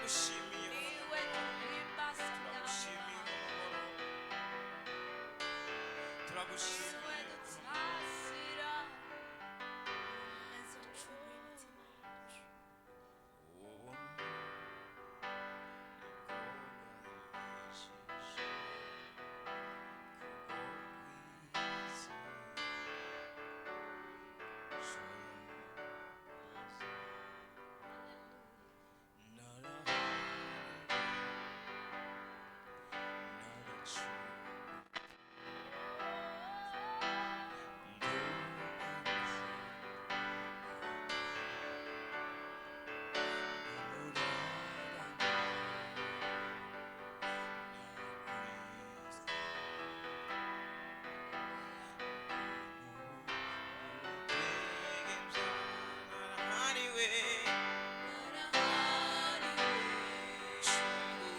Turagushimiye. Niwe duhimbaza. Turagushimiye umugoroba. Turagushimiye. Niwe dutazira neza cumi imitima yacu. Ubuntu nibwo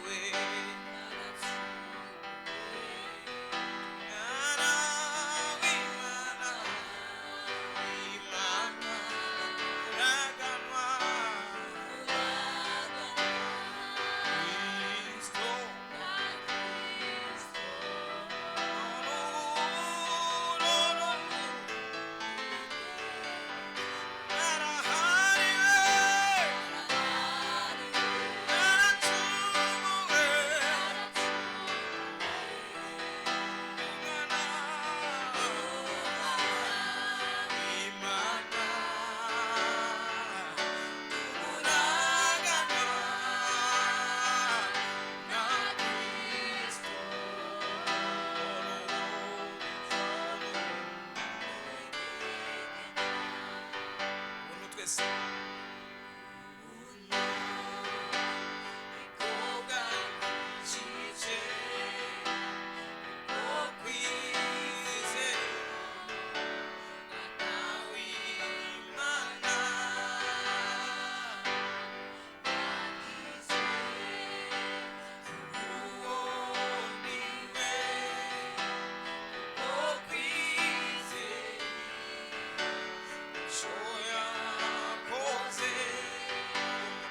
bwankijije kubwo kwizera. Narahariwe, naracunguwe, ndubatse Twese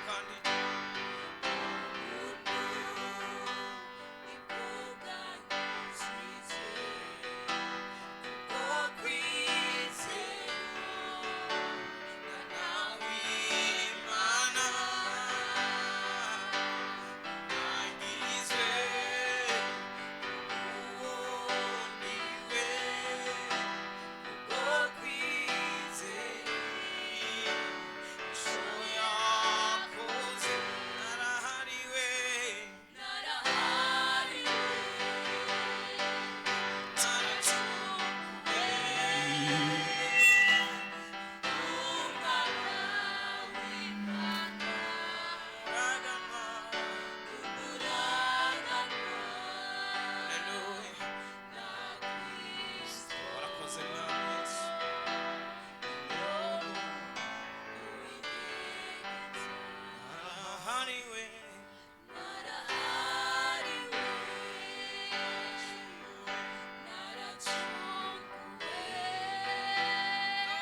kandi Warakoze Mwami Yesu. Narahariwe,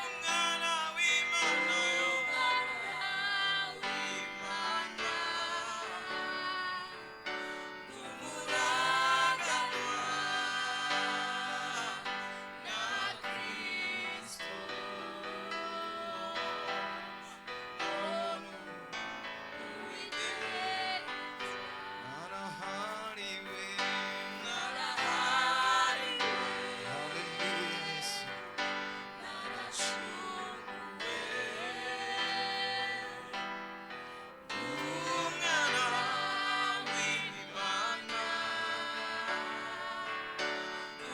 umwana w'Imana yo, Imana, umuraganwa na Kristo. Narahariwe. Narahariwe, Hallelujah, Yesu. umwana w'Imana,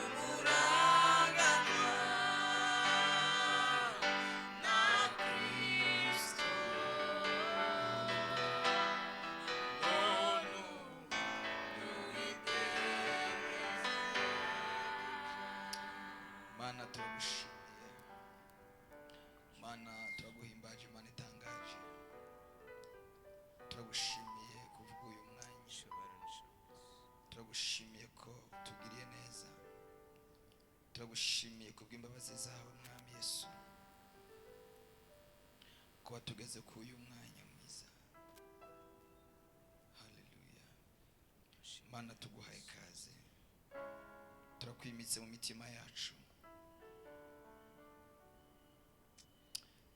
umuraganwa na Kristo. None Mana turagushimiye, Mana turaguhimbaje, Mana itangaje, turagushimiye kuvuga uyu mwanya, turagushimiye ko utugiriye neza, turagushimiye kubw'imbabazi zawe Mwami Yesu, kuba tugeze ku uyu mwanya mwiza. Mana, tuguhaye ikaze, turakwimitse mu mitima yacu,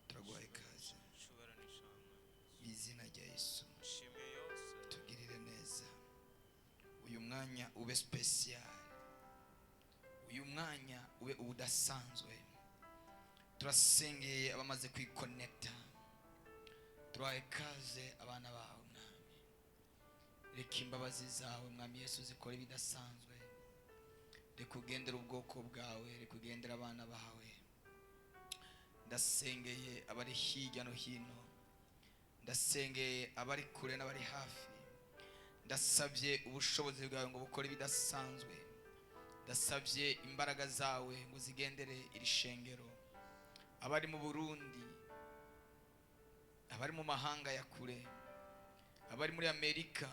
turaguhaye ikaze Icyubahiro ni icyawe, Mwami. mu izina rya Yesu. Ishimwe yose. Tugirire neza, uyu mwanya ube special, uyu mwanya ube udasanzwe. Turasengeye abamaze kwikonekita, turahaye ikaze abana bawe Mwami. Reka imbabazi zawe, Mwami Yesu, zikora ibidasanzwe. Reka ugendere ubwoko bwawe, reka ugendere abana bawe. Ndasengeye abari hirya no hino, ndasengeye abari kure n'abari hafi. Ndasabye ubushobozi bwawe ngo bukore ibidasanzwe. Ndasabye imbaraga zawe ngo zigendere iri shengero, abari mu Burundi, abari mu mahanga ya kure, abari muri Amerika,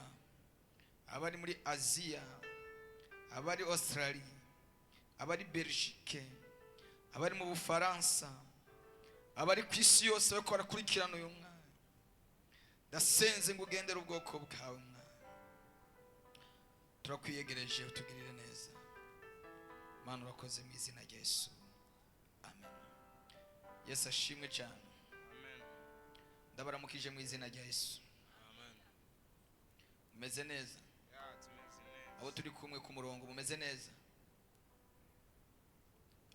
abari muri Aziya, abari Australia, abari Belgique, abari mu Bufaransa, abari ku isi yose bariko barakurikirana uyu mwana. Ndasenze ngo ugendere ubwoko bwawe, mwana. Turakwiyegereje, utugirire neza. Mana, urakoze mu izina rya Yesu, amen. Yesu ashimwe cyane. Amen. Ndabaramukije mu izina rya Yesu. Amen. Mumeze neza? Ya, tumeze neza. Abo turi kumwe ku murongo, mumeze neza?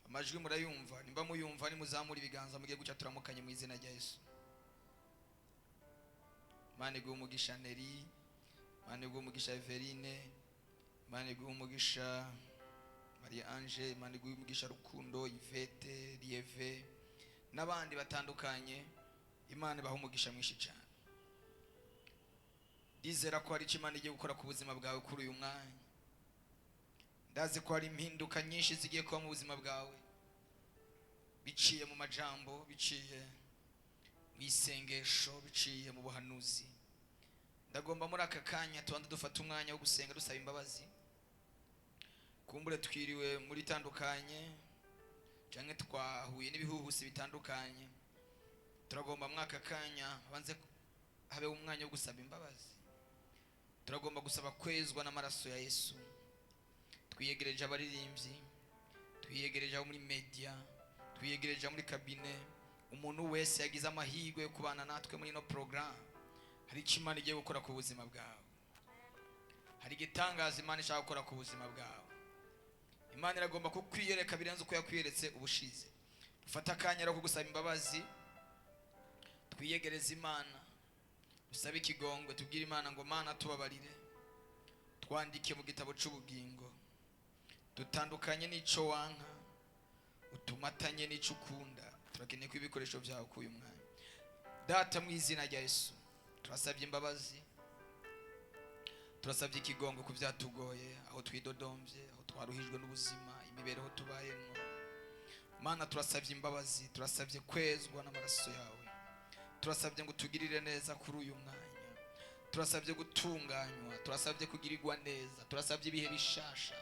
Amajwi murayumva? Nimba muyumva, nimuzamura ibiganza mugiye guca turamukanye mu izina rya Yesu. Mana iguhe umugisha Neri, Mana iguhe umugisha Everine, Mana iguhe umugisha Marie Ange, Mana iguhe umugisha Rukundo, Yvette, Lieve n'abandi batandukanye. Imana ibaha umugisha mwinshi cyane. Ndizera ko hari icyo Imana igiye gukora ku buzima bwawe kuri uyu mwanya. Ndazi ko hari impinduka nyinshi zigiye kuba mu buzima bwawe, biciye mu majambo, biciye mu isengesho, biciye mu buhanuzi. Ndagomba muri aka kanya tubanza dufata umwanya wo gusenga dusaba imbabazi. Kumbure twiriwe muri tandukanye canke twahuye n'ibihuhusi bitandukanye. Turagomba muri aka kanya banze habe umwanya wo gusaba imbabazi. Turagomba gusaba kwezwa n'amaraso ya Yesu. Twiyegereje abaririmbyi, twiyegereje abo muri media, twiyegereje abo muri kabine. Umuntu wese yagize amahirwe yo kubana natwe muri ino porogaramu, hari icyo Imana igiye gukora ku buzima bwawe. Hari igitangaza Imana ishaka gukora ku buzima bwawe. Imana iragomba kukwiyereka birenze uko yakwiyeretse ubushize. Dufate akanya rero ko gusaba imbabazi, twiyegereze Imana, dusabe ikigongwe, tubwire Imana ngo: "Mana, tubabarire, twandike mu gitabo cy'ubugingo, dutandukanye n'ico wanka, utumatanye n'ico ukunda. Turakeneye ko ibikoresho byawe k'uyu mwanya." Data, mu izina rya Yesu, turasabye imbabazi, turasabye ikigongo ku byatugoye, aho twidodombye, aho twaruhijwe n'ubuzima, imibereho tubayemo. Mana, turasabye imbabazi, turasabye kwezwa n'amaraso yawe. Turasabye ngo utugirire neza kuri uyu mwanya. Turasabye gutunganywa, turasabye kugirirwa neza, turasabye ibihe bishasha.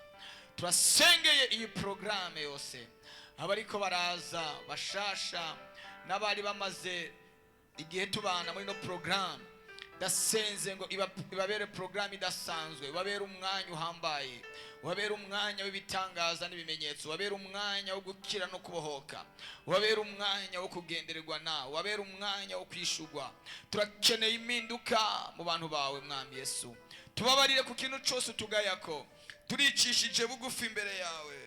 Turasengeye iyi porogaramu yose, abariko baraza bashasha n'abari bamaze igihe tubana muri ino porogaramu. Ndasenze ngo ibabere porogaramu idasanzwe, ubabere umwanya uhambaye, ubabere umwanya w'ibitangaza n'ibimenyetso, ubabere umwanya wo gukira no kubohoka, ubabere umwanya wo kugendererwa nawe, ubabere umwanya wo kwishurwa. Turakeneye impinduka mu bantu bawe. Mwami Yesu, tubabarire ku kintu cyose utugayako. Turicishije bugufi imbere yawe.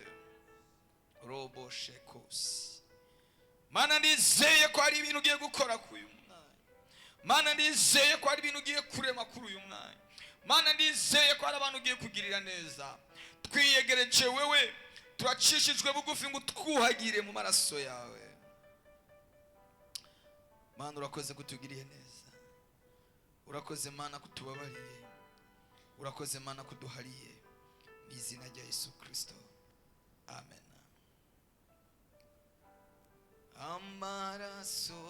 Robo shekosi. Mana, ndizeye ko hari ibintu ugiye gukora kuri uyu mwanya. Mana, ndizeye ko hari ibintu ugiye kurema kuri uyu mwanya. Mana, ndizeye ko hari abantu ugiye kugirira neza. Twiyegereje wewe, turacishijwe bugufi ngo utwuhagire mu maraso yawe. Mana, urakoze kutugiriye neza. Urakoze Mana kutubabariye. Urakoze Mana kuduhariye. Mu izina rya Yesu Kristo, amen. Amaraso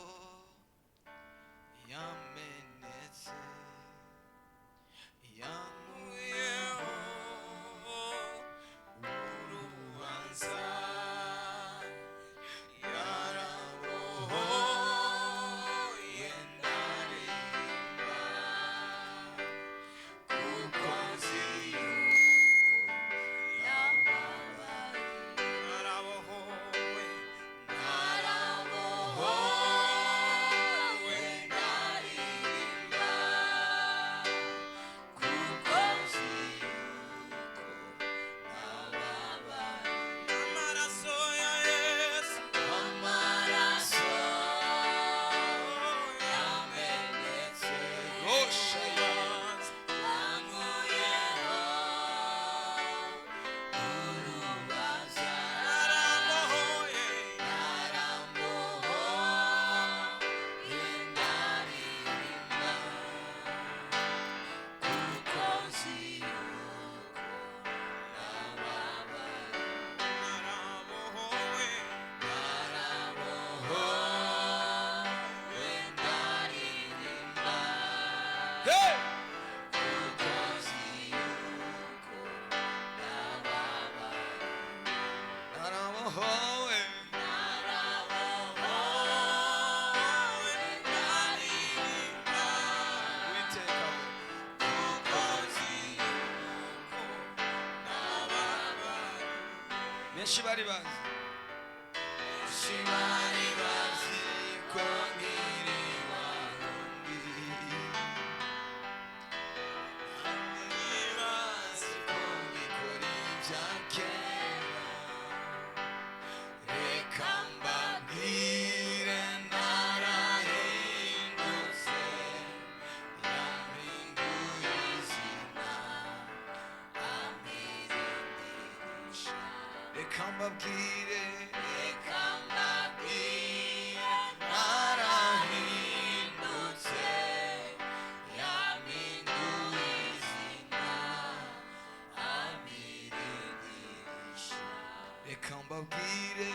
yamenetse yankuyeho urubanza, yarabohoye, ndaririmba kuko nzi yuko Hey! Kuko nzi yuko nababariwe. Narabohowe. Narabohowe, ndaririmba. Uwiteka we. Kuko nzi yuko nababariwe. Benshi bari bazi, benshi bari bazi ko nkiri wa wundi. Bazi ko ngikora ibya kera. Reka mbabwire narahindutse, yampinduye izina, ampirindirisha. Reka mbabwire, reka mbabwire narahindutse, yampinduye izina, ampirindirisha. Reka mbabwire,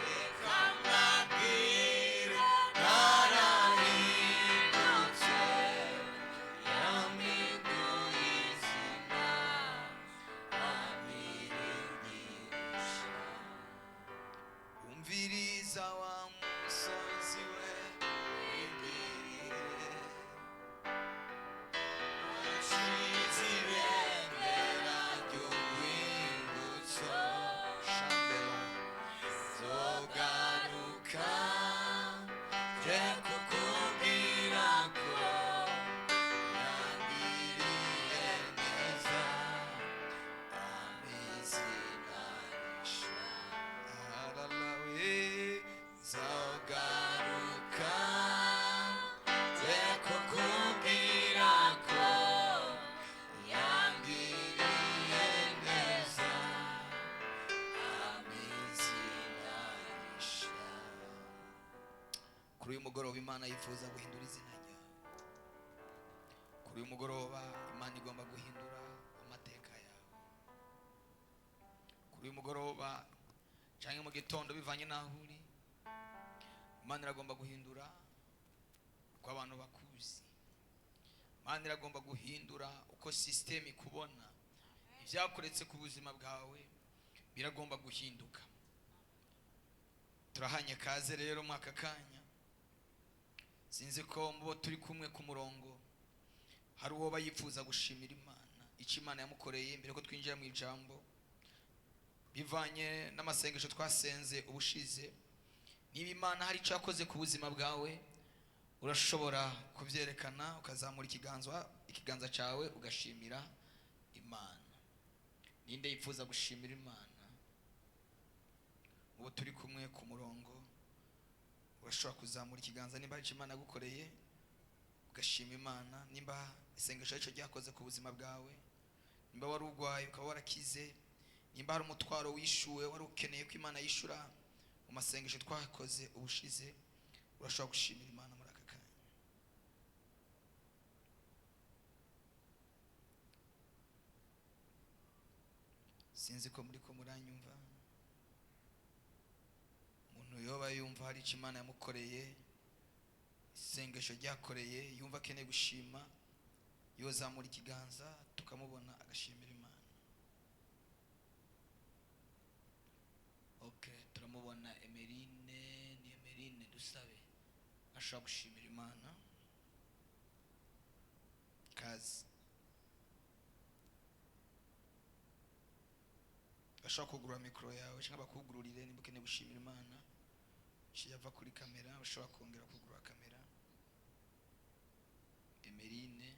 reka mbabwire narahindutse, yampinduye izina, ampirindirisha. Umviriza wa musozi we wibwirire, washize ibendera ry'urwibutso. Shandelo zogaruka nje kukubwira ko yangiriye neza, amizinarisha. Aralawe zogaruka nje kukubwira ko yangiriye neza, amizinarisha. Kuri uyu mugoroba Imana yifuza guhindura izina ryawe. Kuri uyu mugoroba Imana igomba guhindura amateka yawe. Kuri uyu mugoroba cyangwa mu gitondo bivanye n'aho uri, Imana iragomba guhindura uko abantu bakuzi. Imana iragomba guhindura uko sisiteme ikubona. Ibyakoretse ku buzima bwawe biragomba guhinduka. Turahanye kaze rero muri aka kanya. Sinzi ko mu bo turi kumwe ku murongo hari uwo bayifuza gushimira Imana, icyo Imana yamukoreye mbere ko twinjira mu ijambo, bivanye n'amasengesho twasenze ubushize. Niba Imana hari icyo yakoze ku buzima bwawe, urashobora kubyerekana ukazamura ikiganza cyawe ugashimira Imana. Ninde yifuza gushimira Imana? Ubu turi kumwe ku murongo, urashobora kuzamura ikiganza nimba hari icyo Imana yagukoreye ugashima Imana, nimba isengesho aricyo ryakoze ku buzima bwawe, nimba wari urwaye ukaba warakize, nimba hari umutwaro wishyuwe wari ukeneye ko Imana yishyura mu masengesho twakoze ubushize, urashobora gushimira Imana muri aka kanya. Sinzi ko muri ko muranyumva. Umuntu yoba yumva hari icyo Imana yamukoreye, isengesho ryakoreye, yumva akeneye gushima, yozamura ikiganza tukamubona agashimira Imana. Okay, turamubona Emerine, ni Emerine Dusabe ashobora gushimira Imana. Kazi ashobora kugura mikoro yawe cyangwa bakugururire niba ukeneye gushimira Imana. Yava kuri kamera, ushobora kongera kugura kamera. Emerine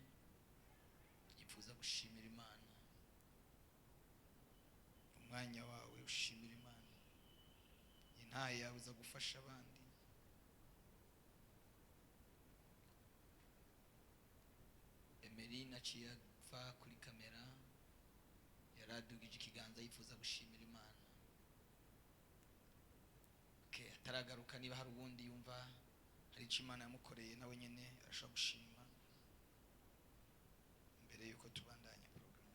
yifuza gushimira Imana. Umwanya wawe ushimira Imana. Intaye yawe iza gufasha abandi. Emerine aciye ava kuri kamera, yaradugije ikiganza yifuza gushimira Imana. Okay, ataragaruka, niba hari uwundi yumva hari icyo Imana yamukoreye nawe nyene arashobora gushima mbere yuko tubandanya program.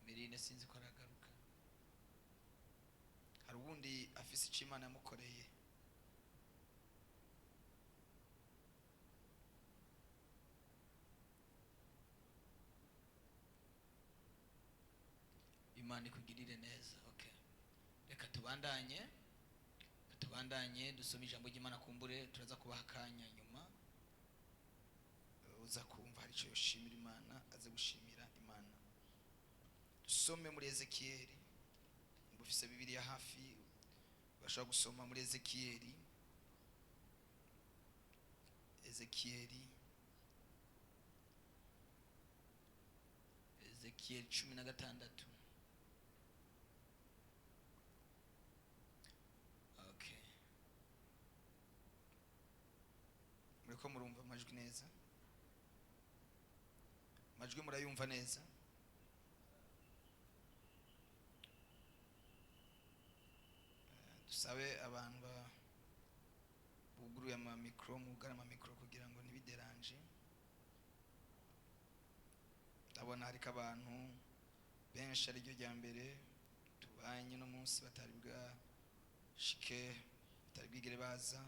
Emerine sinzi ko aragaruka. Hari uwundi afise icyo Imana yamukoreye. Imana ikugirire neza. Okay, reka tubandanye, reka tubandanye dusome ijambo ry'Imana. Kumbure turaza kubaha akanya nyuma, uza kumva hari icyo yoshimira Imana, aze gushimira Imana. Dusome muri Ezekiyeli. Ufise Bibiliya hafi bashobora gusoma muri Ezekiyeli, Ezekiyeli, Ezekiyeli 16. Okay, muriko murumva amajwi neza? Amajwi murayumva neza? Dusabe abantu buguruye ama micro, mugara ama micro kugira ngo ntibideranje. Ndabona hariko abantu benshi ariryo rya mbere tubanye no munsi, batari bwashike, batari bwigere baza.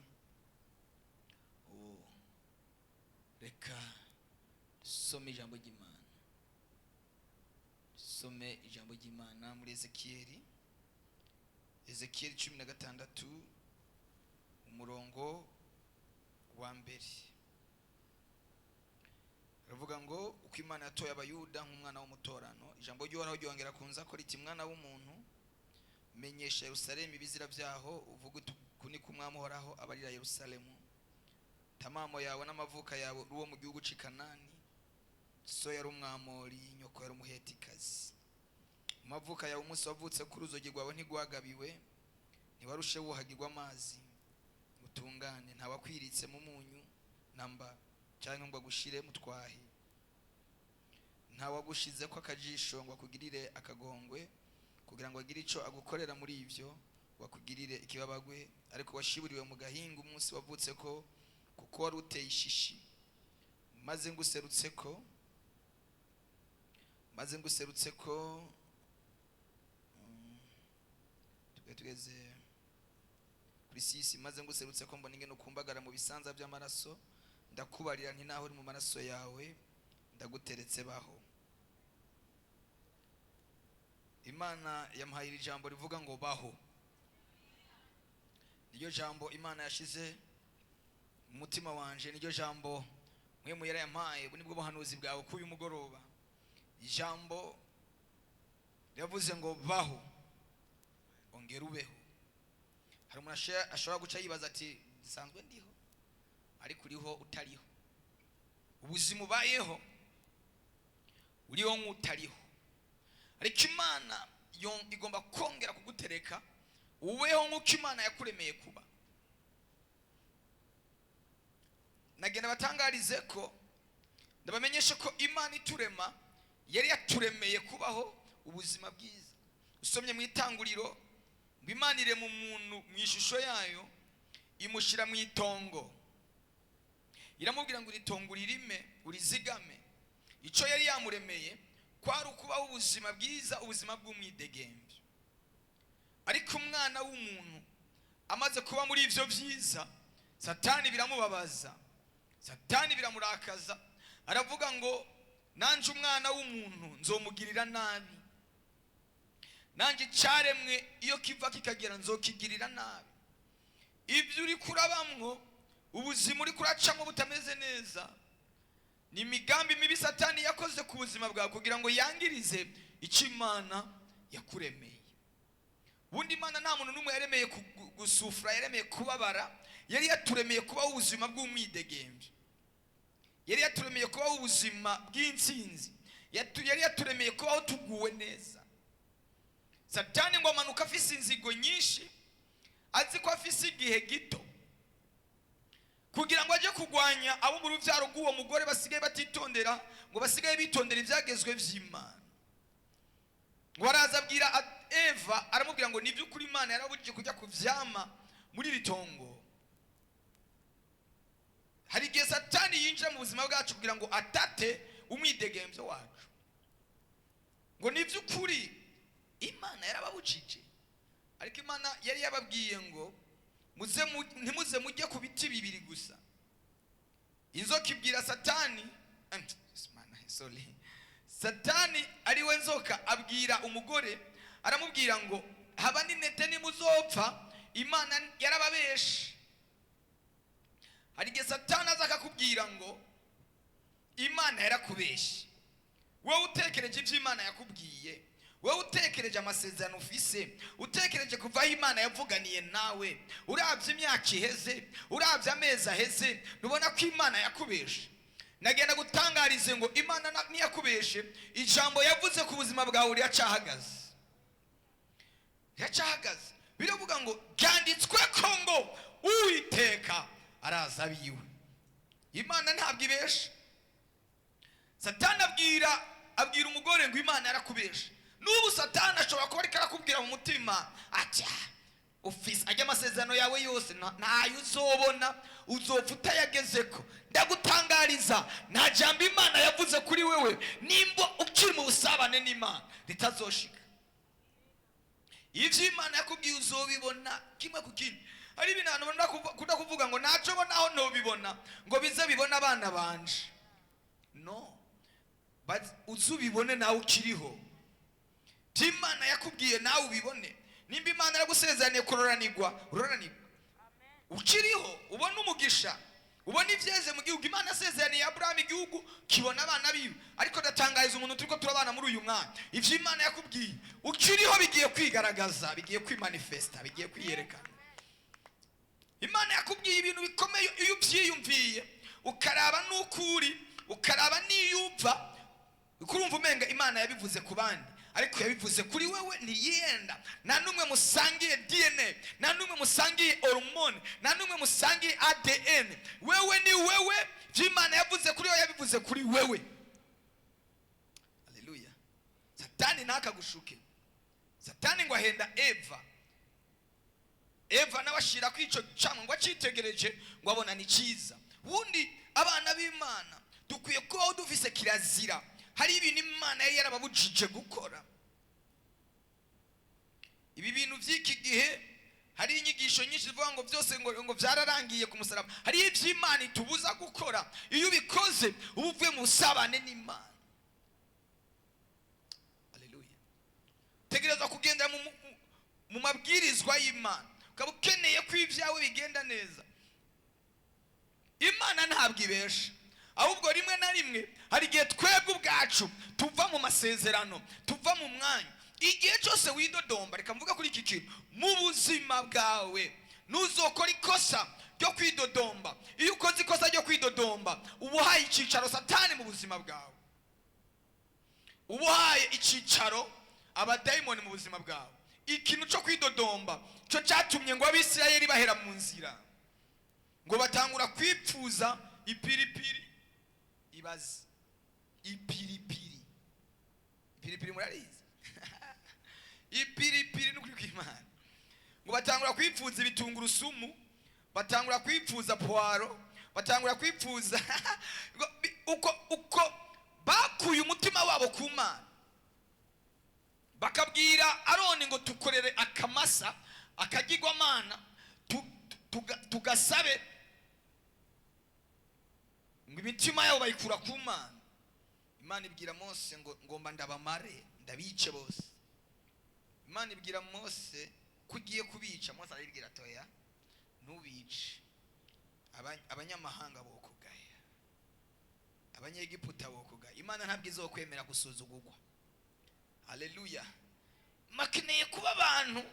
Ubu reka dusome ijambo ry'Imana, dusome ijambo ry'Imana muri Ezekiyeli, Ezekiyeli 16, umurongo wa mbere. Aravuga ngo uko Imana yatoye Abayuda nk'umwana w'umutorano. Ijambo ry'Uhoraho ryongera kunza ko riti: mwana w'umuntu, menyesha Yerusalemu ibizira byaho, uvuge uti uku niko Umwami Uhoraho abarira Yerusalemu: tamamo yawe n'amavuka yawe uri uwo mu gihugu c'i Kanani, so yari Umwamori, nyoko yari Umuhetikazi. Mu mavuka yawe, umunsi wavutse kuri uruzogi rwawe ntigwagabiwe, ntiwarushe wuhagirwa amazi utungane, ntawakwiritsemo mu munyu namba cyangwa ngo agushire mu twahi, ntawagushize ko akajisho ngo akugirire akagongwe, kugira ngo agire ico agukorera muri ivyo, ngo akugirire ikibabagwe, ariko washiburiwe mu gahinga umunsi wavutse ko, kuko wari uteye ishishi. Maze nguserutse ko, maze nguserutse ko, tugeze kuri 6. Maze nguserutse ko mbona ingene ukumbagara mu bisanza by'amaraso, ndakubarira nti naho uri mu maraso yawe ndaguteretse baho. Imana yamuhaye iri jambo rivuga ngo baho. Niryo jambo Imana yashize mu mutima wanje, niryo jambo mwe muyera yampaye. Ubu nibwo buhanuzi bwawe k'uyu mugoroba. Ijambo ryavuze ngo baho, ongera ubeho. Hari umuntu ashobora guca yibaza ati nsanzwe ndiho, ariko uriho utariho. Ubuzima ubayeho uriho nk'utariho, ariko Imana igomba kongera kugutereka ubeho nk'uko Imana yakuremeye kuba. Nagenda batangarize ko, ndabamenyeshe ko Imana iturema yari yaturemeye kubaho ubuzima bwiza. Usomye mu Itanguriro ngo Imana irema umuntu mu ishusho yayo, imushyira mu itongo, iramubwira ngo iri tongo uririme urizigame. Icyo yari yamuremeye kwari ukubaho ubuzima bwiza, ubuzima bw'umwidegembyo. Ariko umwana w'umuntu amaze kuba muri ivyo vyiza, Satani biramubabaza, Satani biramurakaza, aravuga ngo nanje umwana w'umuntu nzomugirira nabi, nanje icaremwe iyo kiva kikagera nzokigirira nabi. Ibyo uri kurabamwo, ubuzima uri kuracamwo butameze neza, ni imigambi mibi Satani yakoze ku buzima bwawe kugira ngo yangirize icyo Imana yakuremeye. Ubundi Imana nta muntu n'umwe yaremeye gusufura, yaremeye kubabara, yari yaturemeye kubaho ubuzima bw'umwidegembyo, yari yaturemeye kubaho ubuzima bw'intsinzi, yari yaturemeye kubaho tuguwe neza. Satani ngo amanuka afise inzigo nyinshi, azi ko afise igihe gito kugira ngo ajye kurwanya abo mu rubyaro rw'uwo mugore basigaye batitondera, ngo basigaye bitondera ibyagezwe by'Imana. Ngo araza abwira Eva, aramubwira ngo niby'ukuri Imana yarabujije kujya kuvyama muri iri tongo. Hari igihe Satani yinjira mu buzima bwacu kugira ngo atate umwidegembyo wacu, ngo niby'ukuri Imana yarababujije, ariko Imana yari yababwiye ngo ntimuze mujye ku biti bibiri gusa. Inzoka ibwira Satani, sorry, Satani ari we nzoka abwira umugore Aramubwira ngo haba n'intete nimuzopfa, Imana yarababeshe. Hari igihe Satani aza akakubwira ngo Imana yarakubeshe. Wowe utekereje ibyo Imana yakubwiye, wowe utekereje amasezerano ufise, utekereje kuva aho Imana yavuganiye nawe, urabye imyaka iheze, urabye amezi aheze, ntubona ko Imana yakubeshe? Nagenda gutangarize ngo Imana ntiyakubeshe. Ijambo yavuze ku buzima bwawe riracahagaze, riracahagaze. Biravuga ngo byanditswe ko ngo Uwiteka araza abiwe. Imana ntabwo ibesha. Satani abwira umugore ngo Imana yarakubesha. N'ubu Satani ashobora kuba ariko arakubwira mu mutima ati: "Ah, ufise ajya amasezerano yawe yose, ntayo uzobona, uzopfa utayagezeko." Ndagutangariza, nta jambo Imana yavuze kuri wewe nimba ukiri mu busabane n'Imana ritazoshika. Ibyo Imana yakubwiye uzobibona kimwe ku kindi. Hari ibintu abantu bakunda kuvuga ngo ntacyo bonaho ntubibona, ngo bize bibone abana banje. No, but uzubibone nawe ukiriho. Ibyo Imana yakubwiye nawe ubibone. Nimba Imana yaragusezeraniye kuroranirwa, uroranirwa ukiriho, ubone umugisha, ubone ibyeze mu gihugu. Imana yasezeraniye Aburahamu igihugu kibona abana biwe. Ariko ndatangariza umuntu turiko turabana muri uyu mwanya, ivyo Imana yakubwiye ukiriho bigiye kwigaragaza, bigiye kwimanifesta, bigiye kwiyerekana. Imana yakubwiye ibintu bikomeye. Iyo ubyiyumviye, ukaraba n'uko uri, ukaraba n'iyo upfa, kurumva umenga Imana yabivuze ku bandi, ariko yabivuze kuri wewe. Ntiyenda, nta n'umwe musangiye DNA, nta n'umwe musangiye hormone, nta n'umwe musangiye ADN. Wewe ni wewe. Ibyo Imana yavuze kuri wewe, yabivuze kuri wewe. Haleluya! Satani ntakagushuke. Satani ngo ahenda Eva. Eva nawe ashira ko icyo camwa, ngo acitegereje ngo abona ni cyiza. Ubundi abana b'Imana dukwiye kubaho dufise kirazira. Hari ibintu Imana yari yarababujije gukora. Ibi bintu by'iki gihe, hari inyigisho nyinshi zivuga ngo byose ngo byararangiye ku musaraba. Hari ibyo Imana itubuza gukora. Iyo ubikoze uba uvuye mu busabane n'Imana. Haleluya! Tegereza kugendera mu mabwirizwa y'Imana, ukaba ukeneye ko ibyawe bigenda neza. Imana ntabwo ibesha. Ahubwo rimwe na rimwe hari igihe twebwe ubwacu tuva mu masezerano, tuva mu mwanya. Igihe cyose widodomba, reka mvuga kuri iki kintu mu buzima bwawe, ntuzokora ikosa ryo kwidodomba. Iyo ukoze ikosa ryo kwidodomba, uba uhaye icyicaro Satani mu buzima bwawe, uba uhaye icyicaro abadayimoni mu buzima bwawe. Ikintu cyo kwidodomba cyo cyatumye ngo Abisirayeli bahera mu nzira, ngo batangura kwipfuza ipiripiri. Ibaze ipiripiri! Ipiripiri murarizi? Ipiripiri ni ukuri kw'Imana. Ngo batangura kwipfuza ibitungurusumu, batangura kwipfuza poireau, batangura kwipfuza uko bakuye umutima wabo ku Mana, bakabwira Aroni ngo tukorere akamasa, akagirwamana, tugasabe. Ngo imitima yabo bayikura ku Mana. Imana ibwira Mose ngo ngomba ndabamare, ndabice bose. Imana ibwira Mose ko ugiye kubica. Mose arayibwira atoya, ntubice. Abanyamahanga bokugaya, Abanyegiputa bokugaya. Imana ntabwo izokwemera gusuzugurwa. Haleluya! Makeneye kuba abantu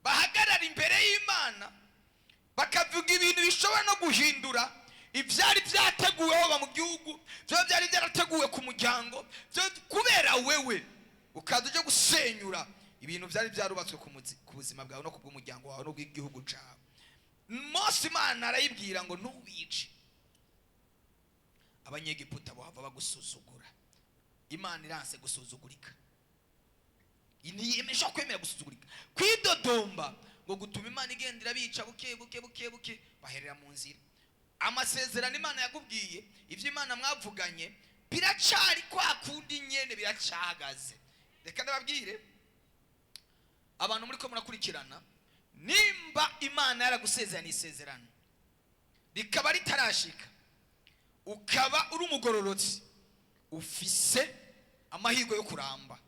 bahagarara imbere y'Imana, bakavuga ibintu bishobora no guhindura ibyari byateguwe hoba mu gihugu, byaba byari byarateguwe ku muryango. Kubera wewe ukaza ujya gusenyura ibintu byari byarubatswe ku buzima bwawe no ku bw'umuryango wawe no bw'igihugu cyawe. Mose Imana arayibwira ngo ntubice, Abanyegiputa bohava bagusuzugura. Imana iranse gusuzugurika, ntiyemesha kwemera gusuzugurika. Kwidodomba ngo gutuma Imana igenda irabica buke buke buke buke, baherera mu nzira. Amasezerano Imana yakubwiye, ibyo Imana mwavuganye biracari kwa kundi nyene, biracahagaze. Reka ndababwire abantu muri ko murakurikirana, nimba Imana yaragusezeraniye isezerano rikaba ritarashika, ukaba uri umugororotsi, ufise amahirwe yo kuramba.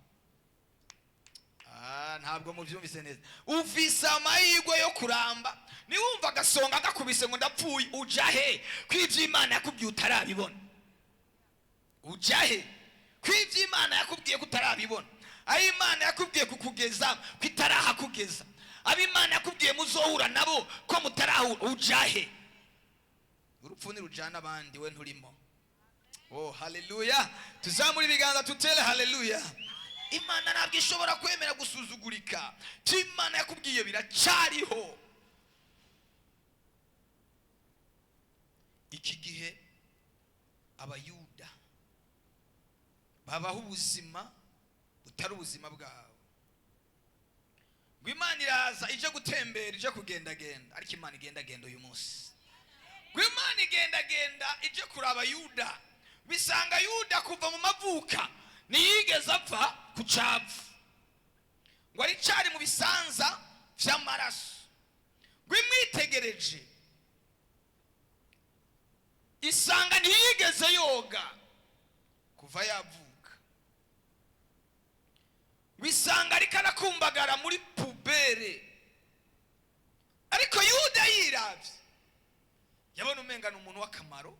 Ah, ntabwo mubyumvise neza. Ufise amahirwe yo kuramba. Niwumva agasonga gakubise ngo ndapfuye, uja he ko ivyo Imana yakubwiye utarabibona? Uja he ko ivyo Imana yakubwiye ko utarabibona? Aho Imana yakubwiye kukugeza ko itarahakugeza, abo Imana yakubwiye muzohura nabo ko mutarahura, uja he? Urupfu ntirujana abandi, we nturimo. Oh, haleluya! Tuzamure ibiganza, tutere haleluya. Imana ntabwo ishobora kwemera gusuzugurika. Icyo Imana yakubwiye biracyariho. Iki gihe Abayuda babaho ubuzima butari ubuzima bwabo, ngo Imana iraza ije gutembera, ije kugendagenda. Ariko Imana igendagenda uyu munsi. Ngo Imana igendagenda ije kuraba Yuda, bisanga Yuda kuva mu mavuka ntiyigeze apfa ku cavu, ngo aricari mu bisanza vy'amaraso. Ngo imwitegereje isanga ntiyigeze yoga kuva yavuka, ngo isanga ariko arakumbagara muri pubere. Ariko Yuda yiravye, yabona umenga ni umuntu w'akamaro,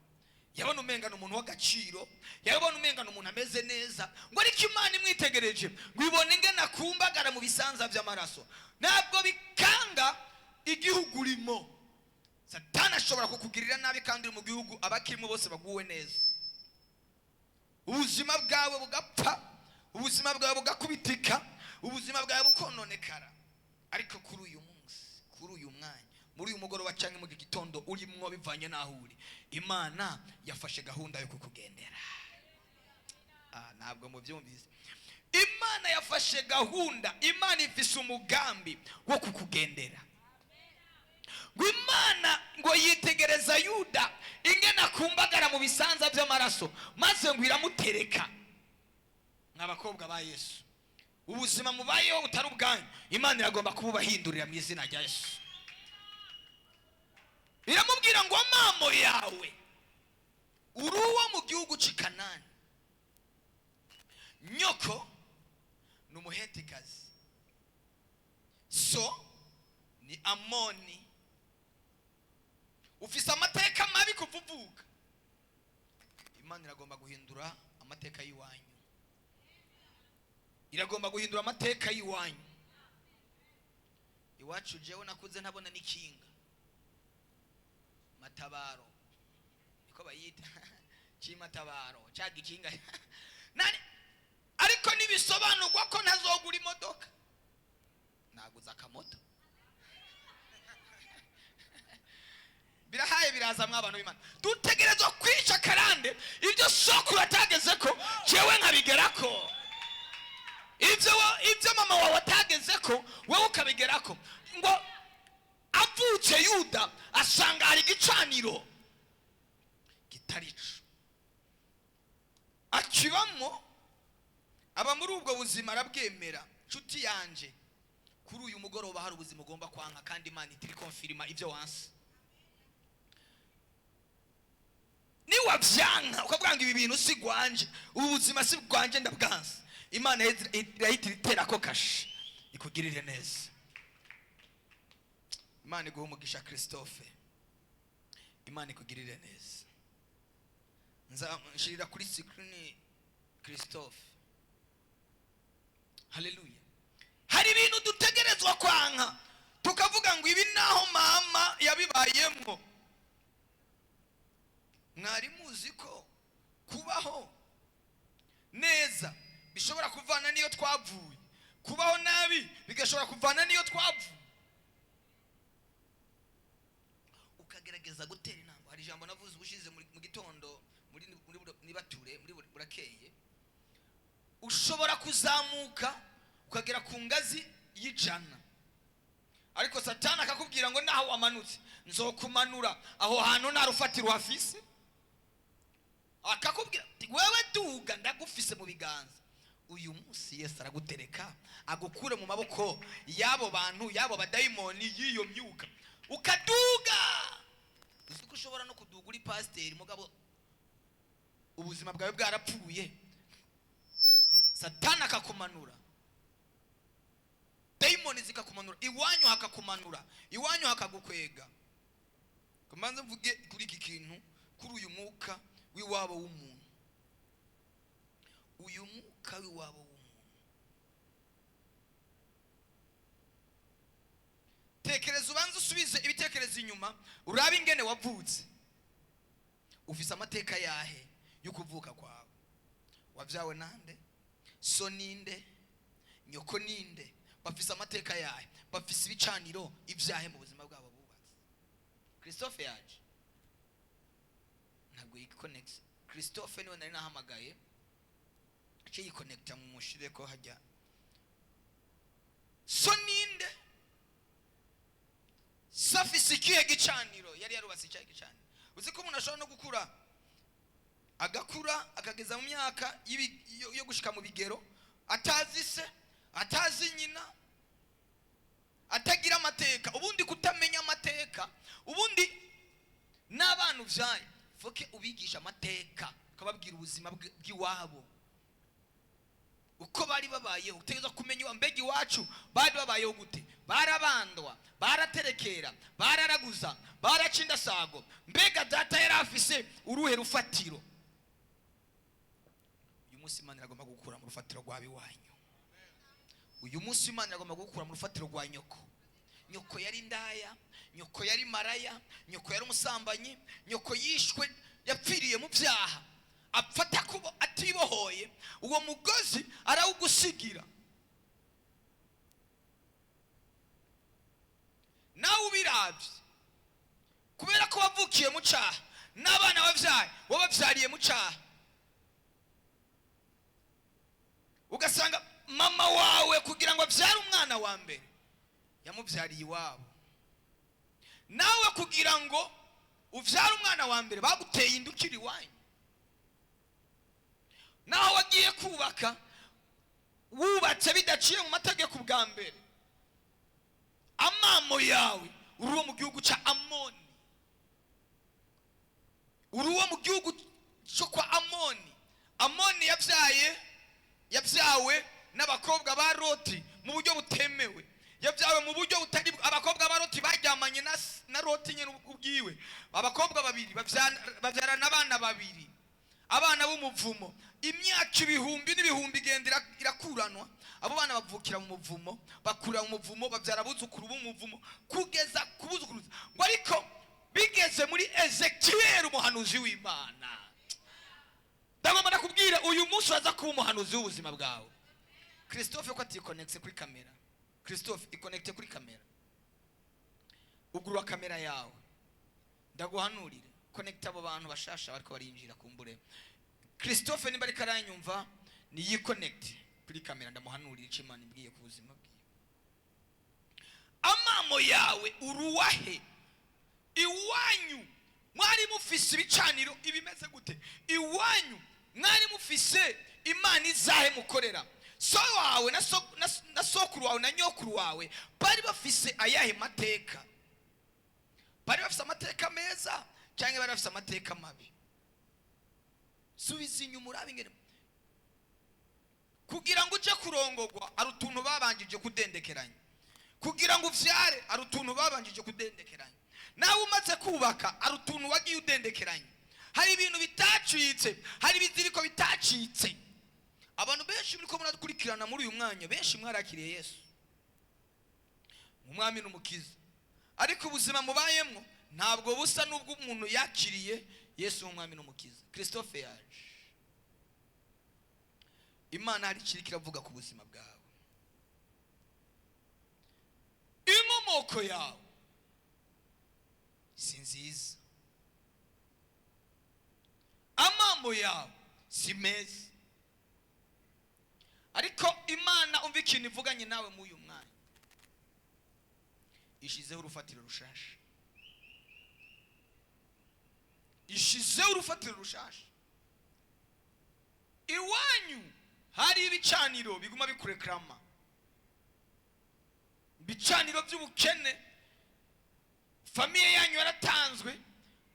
yabona umenga ni umuntu w'agaciro, yabona umenga ni umuntu ameze neza. Ngo ariko Imana imwitegereje, ngo ibone ingene akumbagara mu bisanza by'amaraso. Ntabwo bikanga igihugu urimo. Satani ashobora kukugirira nabi kandi uri mu gihugu abakirimo bose baguwe neza, ubuzima bwawe bugapfa, ubuzima bwawe bugakubitika, ubuzima bwawe bukononekara. Ariko kuri uyu munsi, kuri uyu mwanya, muri uyu mugoroba cyangwa mu gitondo urimwo, bivanye n'aho uri, Imana yafashe gahunda yo kukugendera. Ah, ntabwo mubyumvise. Imana yafashe gahunda, Imana ifise umugambi wo kukugendera. Ngo Imana ngo yitegereza Yuda ingene akumbagara mu bisanza by'amaraso, maze ngo iramutereka. Mw'abakobwa ba Yesu, ubuzima mubayeho butari ubwanyu, Imana iragomba kububahindurira mu izina rya Yesu. Iramubwira ngo amamo yawe uri uwo mu gihugu cy'i Kanani, nyoko ni Umuhetikazi, so ni Amoni, ufise amateka mabi kuva uvuka. Imana iragomba guhindura amateka y'iwanyu, iragomba guhindura amateka y'iwanyu. Iwacu jewe nakuze ntabona n'ikinga, matabaro niko bayita, cimatabaro ca gikinga nani. Ariko nibisobanurwa ko ntazogura imodoka, naguze akamoto. Birahaye biraza. Mw'abantu b'Imana, dutegerezwa kwica karande. Ibyo sokuru atageze ko, jewe nkabigerako. Ibyo mama wawe atageze ko, wowe ukabigerako. Ngo avutse Yuda asanga hari igicaniro kitarico, akibamo, aba muri ubwo buzima, arabwemera. Nshuti yanje, kuri uyu mugoroba hari ubuzima ugomba kwanka, kandi Imana itiri konfirima ibyo wanse. Niwabyanka ukavuga ngo ibi bintu si gwanje, ubu buzima si bwanje, ndabwanse, Imana irahita iterako kashe ikugirire neza. Imana iguhe umugisha, Christophe. Imana ikugirire neza. Nza nshirira kuri sikirini, Christophe. Haleluya! Hari ibintu dutegerezwa kwanka, tukavuga ngo ibi naho mama yabibayemo. Mwari muzi ko kubaho neza bishobora kuvana n'iyo twavuye, kubaho nabi bigashobora kuvana n'iyo twavuye? Ukagerageza gutera inama. Hari ijambo navuze ubushize mu gitondo muri nibature muri burakeye. Ushobora kuzamuka ukagera ku ngazi y'ijana, ariko Satani akakubwira ngo naho wamanutse nzokumanura aho hantu nta rufatiro uhafise. Akakubwira ati wewe duga, ndagufise mu biganza. Uyu munsi Yesu aragutereka, agukure mu maboko y'abo bantu, y'abo badayimoni, y'iyo myuka, ukaduga. Uzi ko ushobora no kuduga uri pasiteri, mugabo ubuzima bwawe bwarapfuye, Satani akakumanura. Dayimoni zikakumanura, iwanyu hakakumanura, iwanyu hakagukwega. Kamanze mvuge kuri iki kintu, kuri uyu mwuka w'iwabo w'umuntu. Uyu mwuka w'iwabo w'umuntu, tekereza, ubanze usubize ibitekerezo inyuma, urabe ingene wavutse. Ufise amateka yahe yo kuvuka kwawe? Wabyawe nande? So ninde? Nyoko ninde? Bafise amateka yahe? Bafise ibicaniro ibyahe mu buzima bwabo bubatse? Christophe yaje, ntabwo yikonegise. Christophe niwe nari nahamagaye, ace yikonegita mu mushire ko hajya. So ninde? Safise ikihe gicaniro? Yari yarubatse icyahe gicaniro? Uzi ko umuntu ashobora no gukura, agakura akageza mu myaka yo gushika mu bigero, atazi se, atazi nyina, atagira amateka. Ubundi kutamenya amateka, ubundi n'abana ubyaye foke ubigisha amateka, ukababwira ubuzima bw'iwabo uko bari babayeho. Utegereza kumenya iwa mbega iwacu bari babayeho gute? Barabandwa, baraterekera, bararaguza, baraca indasago. Mbega data yari afise uruhe rufatiro? Uyu munsi Imana iragomba gukura mu rufatiro rwa biwanyu. Uyu munsi Imana iragomba gukura mu rufatiro rwa nyoko. Nyoko yari indaya, nyoko yari maraya, nyoko yari umusambanyi, nyoko yishwe, yapfiriye mu byaha, apfata kubo atibohoye. Uwo mugozi arawugusigira. Nawe ubirabye, kubera ko wavukiye mu cyaha, n'abana wabyaye wababyariye mu cyaha, ugasanga mama wawe kugira ngo abyare umwana wa mbere yamubyariye iwabo, nawe kugira ngo ubyare umwana wa mbere baguteye inda ukiri iwanyu. Naho wagiye kubaka, wubatse bidaciye mu mategeko bwa mbere. Amamo yawe uri uwo mu gihugu cya Amoni, uri uwo mu gihugu cyo kwa Amoni. Amoni yabyawe n'abakobwa ba Loti mu buryo butemewe, yabyawe mu buryo butari. Abakobwa ba Loti baryamanye na Loti nyine ubwiwe, abakobwa babiri babyarana abana babiri, abana b'umuvumo. Imyaka ibihumbi n'ibihumbi igenda irakuranwa, abo bana bavukira mu muvumo, bakurira mu muvumo, babyara abuzukuru b'umuvumo kugeza ku buzukuruza. Ngo ariko bigeze muri Ezekiyeli umuhanuzi w'Imana, ndagomba nakubwira uyu munsi uraza kuba umuhanuzi w'ubuzima bwawe. Christophe ko atikonegise kuri kamera? Christophe, ikonegite kuri kamera, ugurura kamera yawe ndaguhanurire. Konegita abo bantu bashasha bariko barinjira kumbure. Christophe nimba ariko aranyumva, niyikonegite kuri kamera, ndamuhanurire icyo Imana imbwiye ku buzima bwiwe. Amamo yawe uruwahe? Iwanyu mwari mufise ibicaniro ibimeze gute? Iwanyu mwari mufise imana izahe mukorera? So wawe na sokuru wawe na nyokuru wawe bari bafise ayahe mateka? Bari bafise amateka meza cyangwa bari bafise amateka mabi? Subiza inyuma urabe ingene kugira ngo uje kurongogwa ari utuntu babanjije kudendekeranya, kugira ngo uvyare ari utuntu babanjije kudendekeranya, nawe umaze kubaka ari utuntu wagiye udendekeranya. Hari ibintu bitacitse, hari ibiziriko bitacitse. Abantu benshi muriko murakurikirana muri uyu mwanya, benshi mwarakiriye Yesu umwami n'umukiza, ariko ubuzima mubayemwo ntabwo busa n'ubwo umuntu yakiriye Yesu umwami n'umukiza. Christophe yaje, Imana hari ikiri kiravuga ku buzima bwawe. Inkomoko yawe si nziza, amambo yawe si meza, ariko Imana umva ikintu ivuganye nawe muri uyu mwanya, ishizeho urufatiro rushasha, ishizeho urufatiro rushasha. Iwanyu hari ibicaniro biguma bikurekrama, ibicaniro by'ubukene. Famiye yanyu yaratanzwe,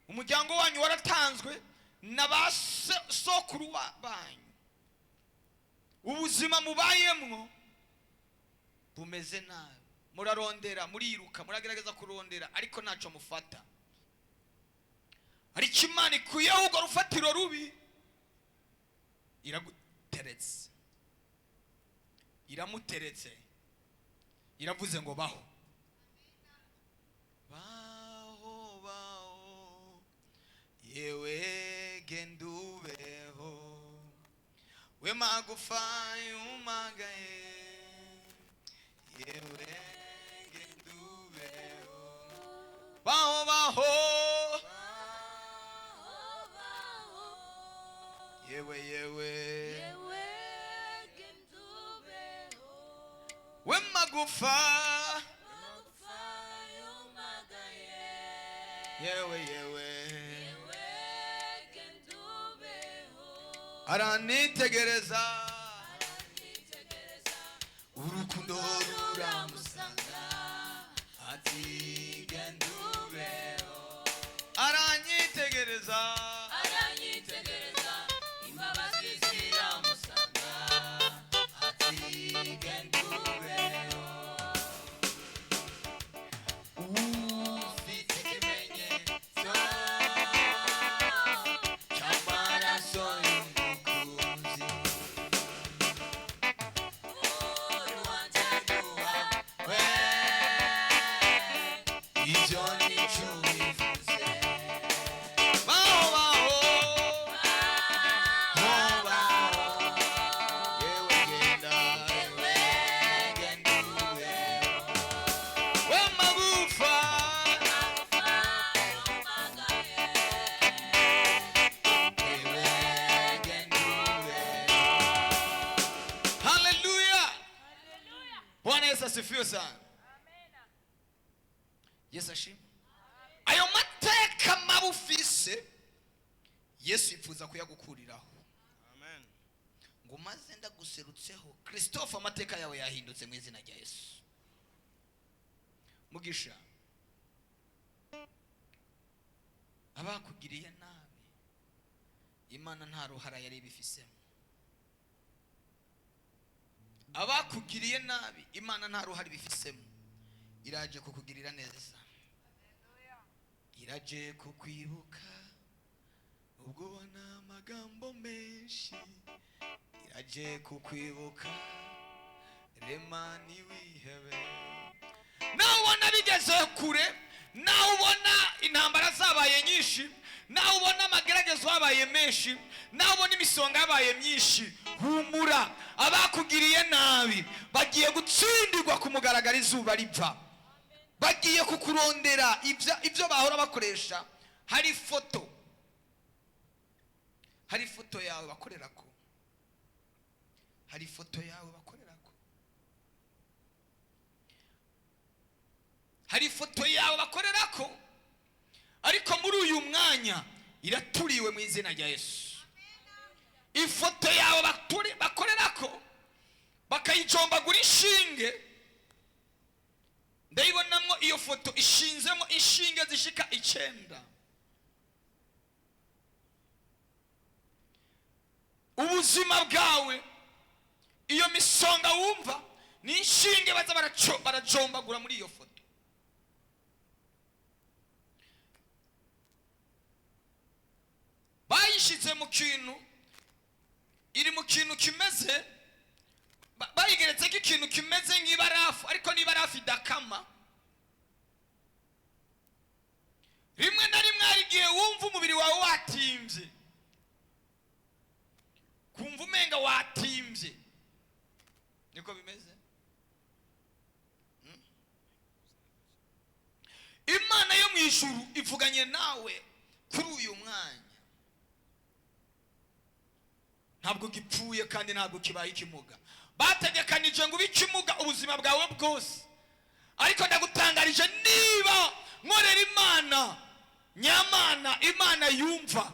umuryango wanyu waratanzwe na ba sokuru banyu. Ubuzima mubayemwo bumeze nabi. Murarondera, muriruka, muragerageza kurondera, ariko ntacyo mufata. Ariko Imana ikuyeho urwo rufatiro rubi, iraguteretse, iramuteretse, iravuze ngo baho, baho, baho, yewe genda ubeho, we magufa yumagaye, yewe genda ubeho, baho, baho, yewe, yewe, we magufa, yewe, yewe. Aranitegereza, urukundo ruramusanga, ati genda ubeho. Aranyitegereza, Aranyitegereza, imbabazi ziramusanga, ati genda ubeho. Ufite ikimenyetso cy'amaraso y'umukunzi, urubanza we ibyo nicyo bivuze. Baho, baho, baho, yewe genda, yewe genda ubeho, we magufa, yewe genda ubeho. Haleluya! Bwana Yesu asifiwe sana. Yesu ashimwe. Ayo mateka mabi ufise, Yesu yifuza kuyagukuriraho. Amen. Ngo maze ndaguserutseho, Christophe, amateka yawe yahindutse mu izina rya Yesu. Mugisha, abakugiriye nabi, Imana nta ruhara yari ibifisemo. Abakugiriye nabi, Imana nta ruhara ibifisemo. Iraje kukugirira neza, iraje kukwibuka ubwo ubona amagambo menshi, iraje kukwibuka. Rema, ntiwihebe. Nawe ubona bigeze kure, nawe ubona intambara zabaye nyinshi, nawe ubona amageragezo yabaye menshi, nawe ubona imisonga yabaye myinshi, humura. Abakugiriye nabi bagiye gutsindirwa ku mugaragaro izuba riva. Bagiye kukurondera ibyo bahora bakoresha. Hari ifoto yawe bakorera ko, hari ifoto yawe bakorera ko, hari ifoto yawe bakorera ko, ariko muri uyu mwanya iraturiwe mu izina rya Yesu. Ifoto yawe bakorera ko, bakayijombagura inshinge, ndayibonamo iyo foto ishinzemo inshinge zishika 9. Ubuzima bwawe, iyo misonga wumva ni inshinge baza barajombagura muri iyo foto. Bayishyize mu kintu, iri mu kintu kimeze, bayigeretseko ikintu kimeze nk'ibarafu, ariko n'ibarafu idakama. Rimwe na rimwe hari igihe wumva umubiri wawe watimbye, kumva umenga watimbye, niko bimeze. Imana yo mu ijuru ivuganye nawe kuri uyu mwanya. Ntabwo gipfuye kandi ntabwo kibaye ikimuga. Bategekanije ngo ube ikimuga ubuzima bwawe bwose, ariko ndagutangarije, niba nkorera Imana nyamana, Imana yumva,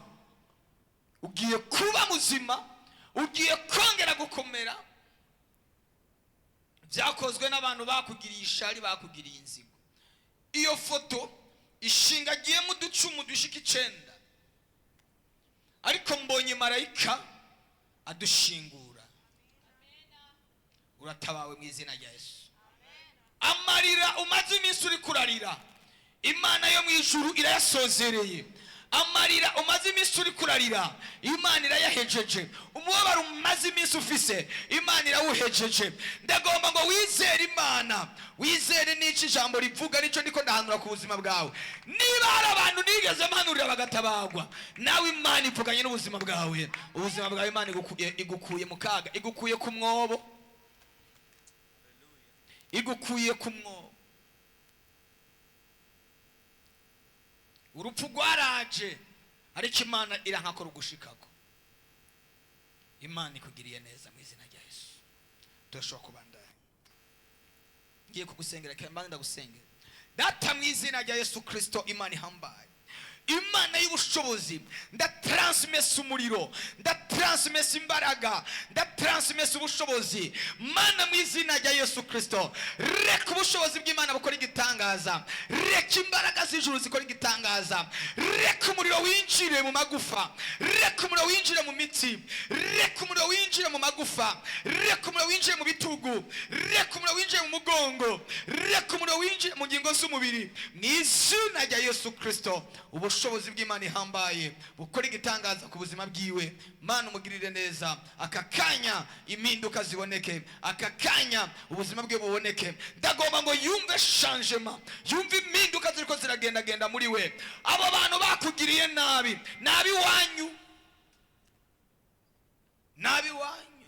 ugiye kuba muzima, ugiye kongera gukomera. Byakozwe n'abantu bakugiriye ishari, bakugiriye inzigo. Iyo foto ishingagiyemo uducumu dushika 9, ariko mbonye marayika adushingura. Uratabawe mu izina rya Yesu. Amarira umaze iminsi uri kurarira, Imana yo mu ijuru irayasozereye. Amarira umaze iminsi uri kurarira, Imana irayahejeje. Umubabaro umaze iminsi ufise, Imana irawuhejeje. Ndagomba ngo wizere Imana, wizere n'icyo ijambo rivuga. Nicyo ndiko ndahanura ku buzima bwawe. Niba hari abantu nigeze mpanurira bagatabagwa, nawe Imana ivuganye n'ubuzima bwawe. Ubuzima bwawe Imana igukuye mu kaga, igukuye ku mwobo, igukuye ku mwobo. Urupfu rwaraje, ariko Imana irankakora ugushikako. Imana ikugiriye neza mu izina rya Yesu. Turashobora kubandanya. Ngiye kugusengera kandi ndagusengera. Data, mu izina rya Yesu Kirisito, Imana ihambaye, Imana y'ubushobozi, ndatransmesa umuriro, ndatransmesa imbaraga, ndatransmesa ubushobozi. Mana, mu izina rya Yesu Kirisito, reka ubushobozi bw'Imana bukora igitangaza, reka imbaraga z'ijuru zikora igitangaza, reka umuriro winjire mu magufa, reka umuriro winjire mu mitsi, reka umuriro winjire mu magufa, reka umuriro winjire mu bitugu, reka umuriro winjire mu mugongo, reka umuriro winjire mu ngingo z'umubiri, mu izina rya Yesu Kirisito. Ubushobozi bw'Imana ihambaye bukora igitangaza ku buzima bwiwe. Mana, umugirire neza aka kanya, impinduka ziboneke aka kanya, ubuzima bwe buboneke. Ndagomba ngo yumve changement, yumve impinduka ziriko ziragendagenda muri we. Abo bantu bakugiriye nabi, nabi wanyu, nabi wanyu,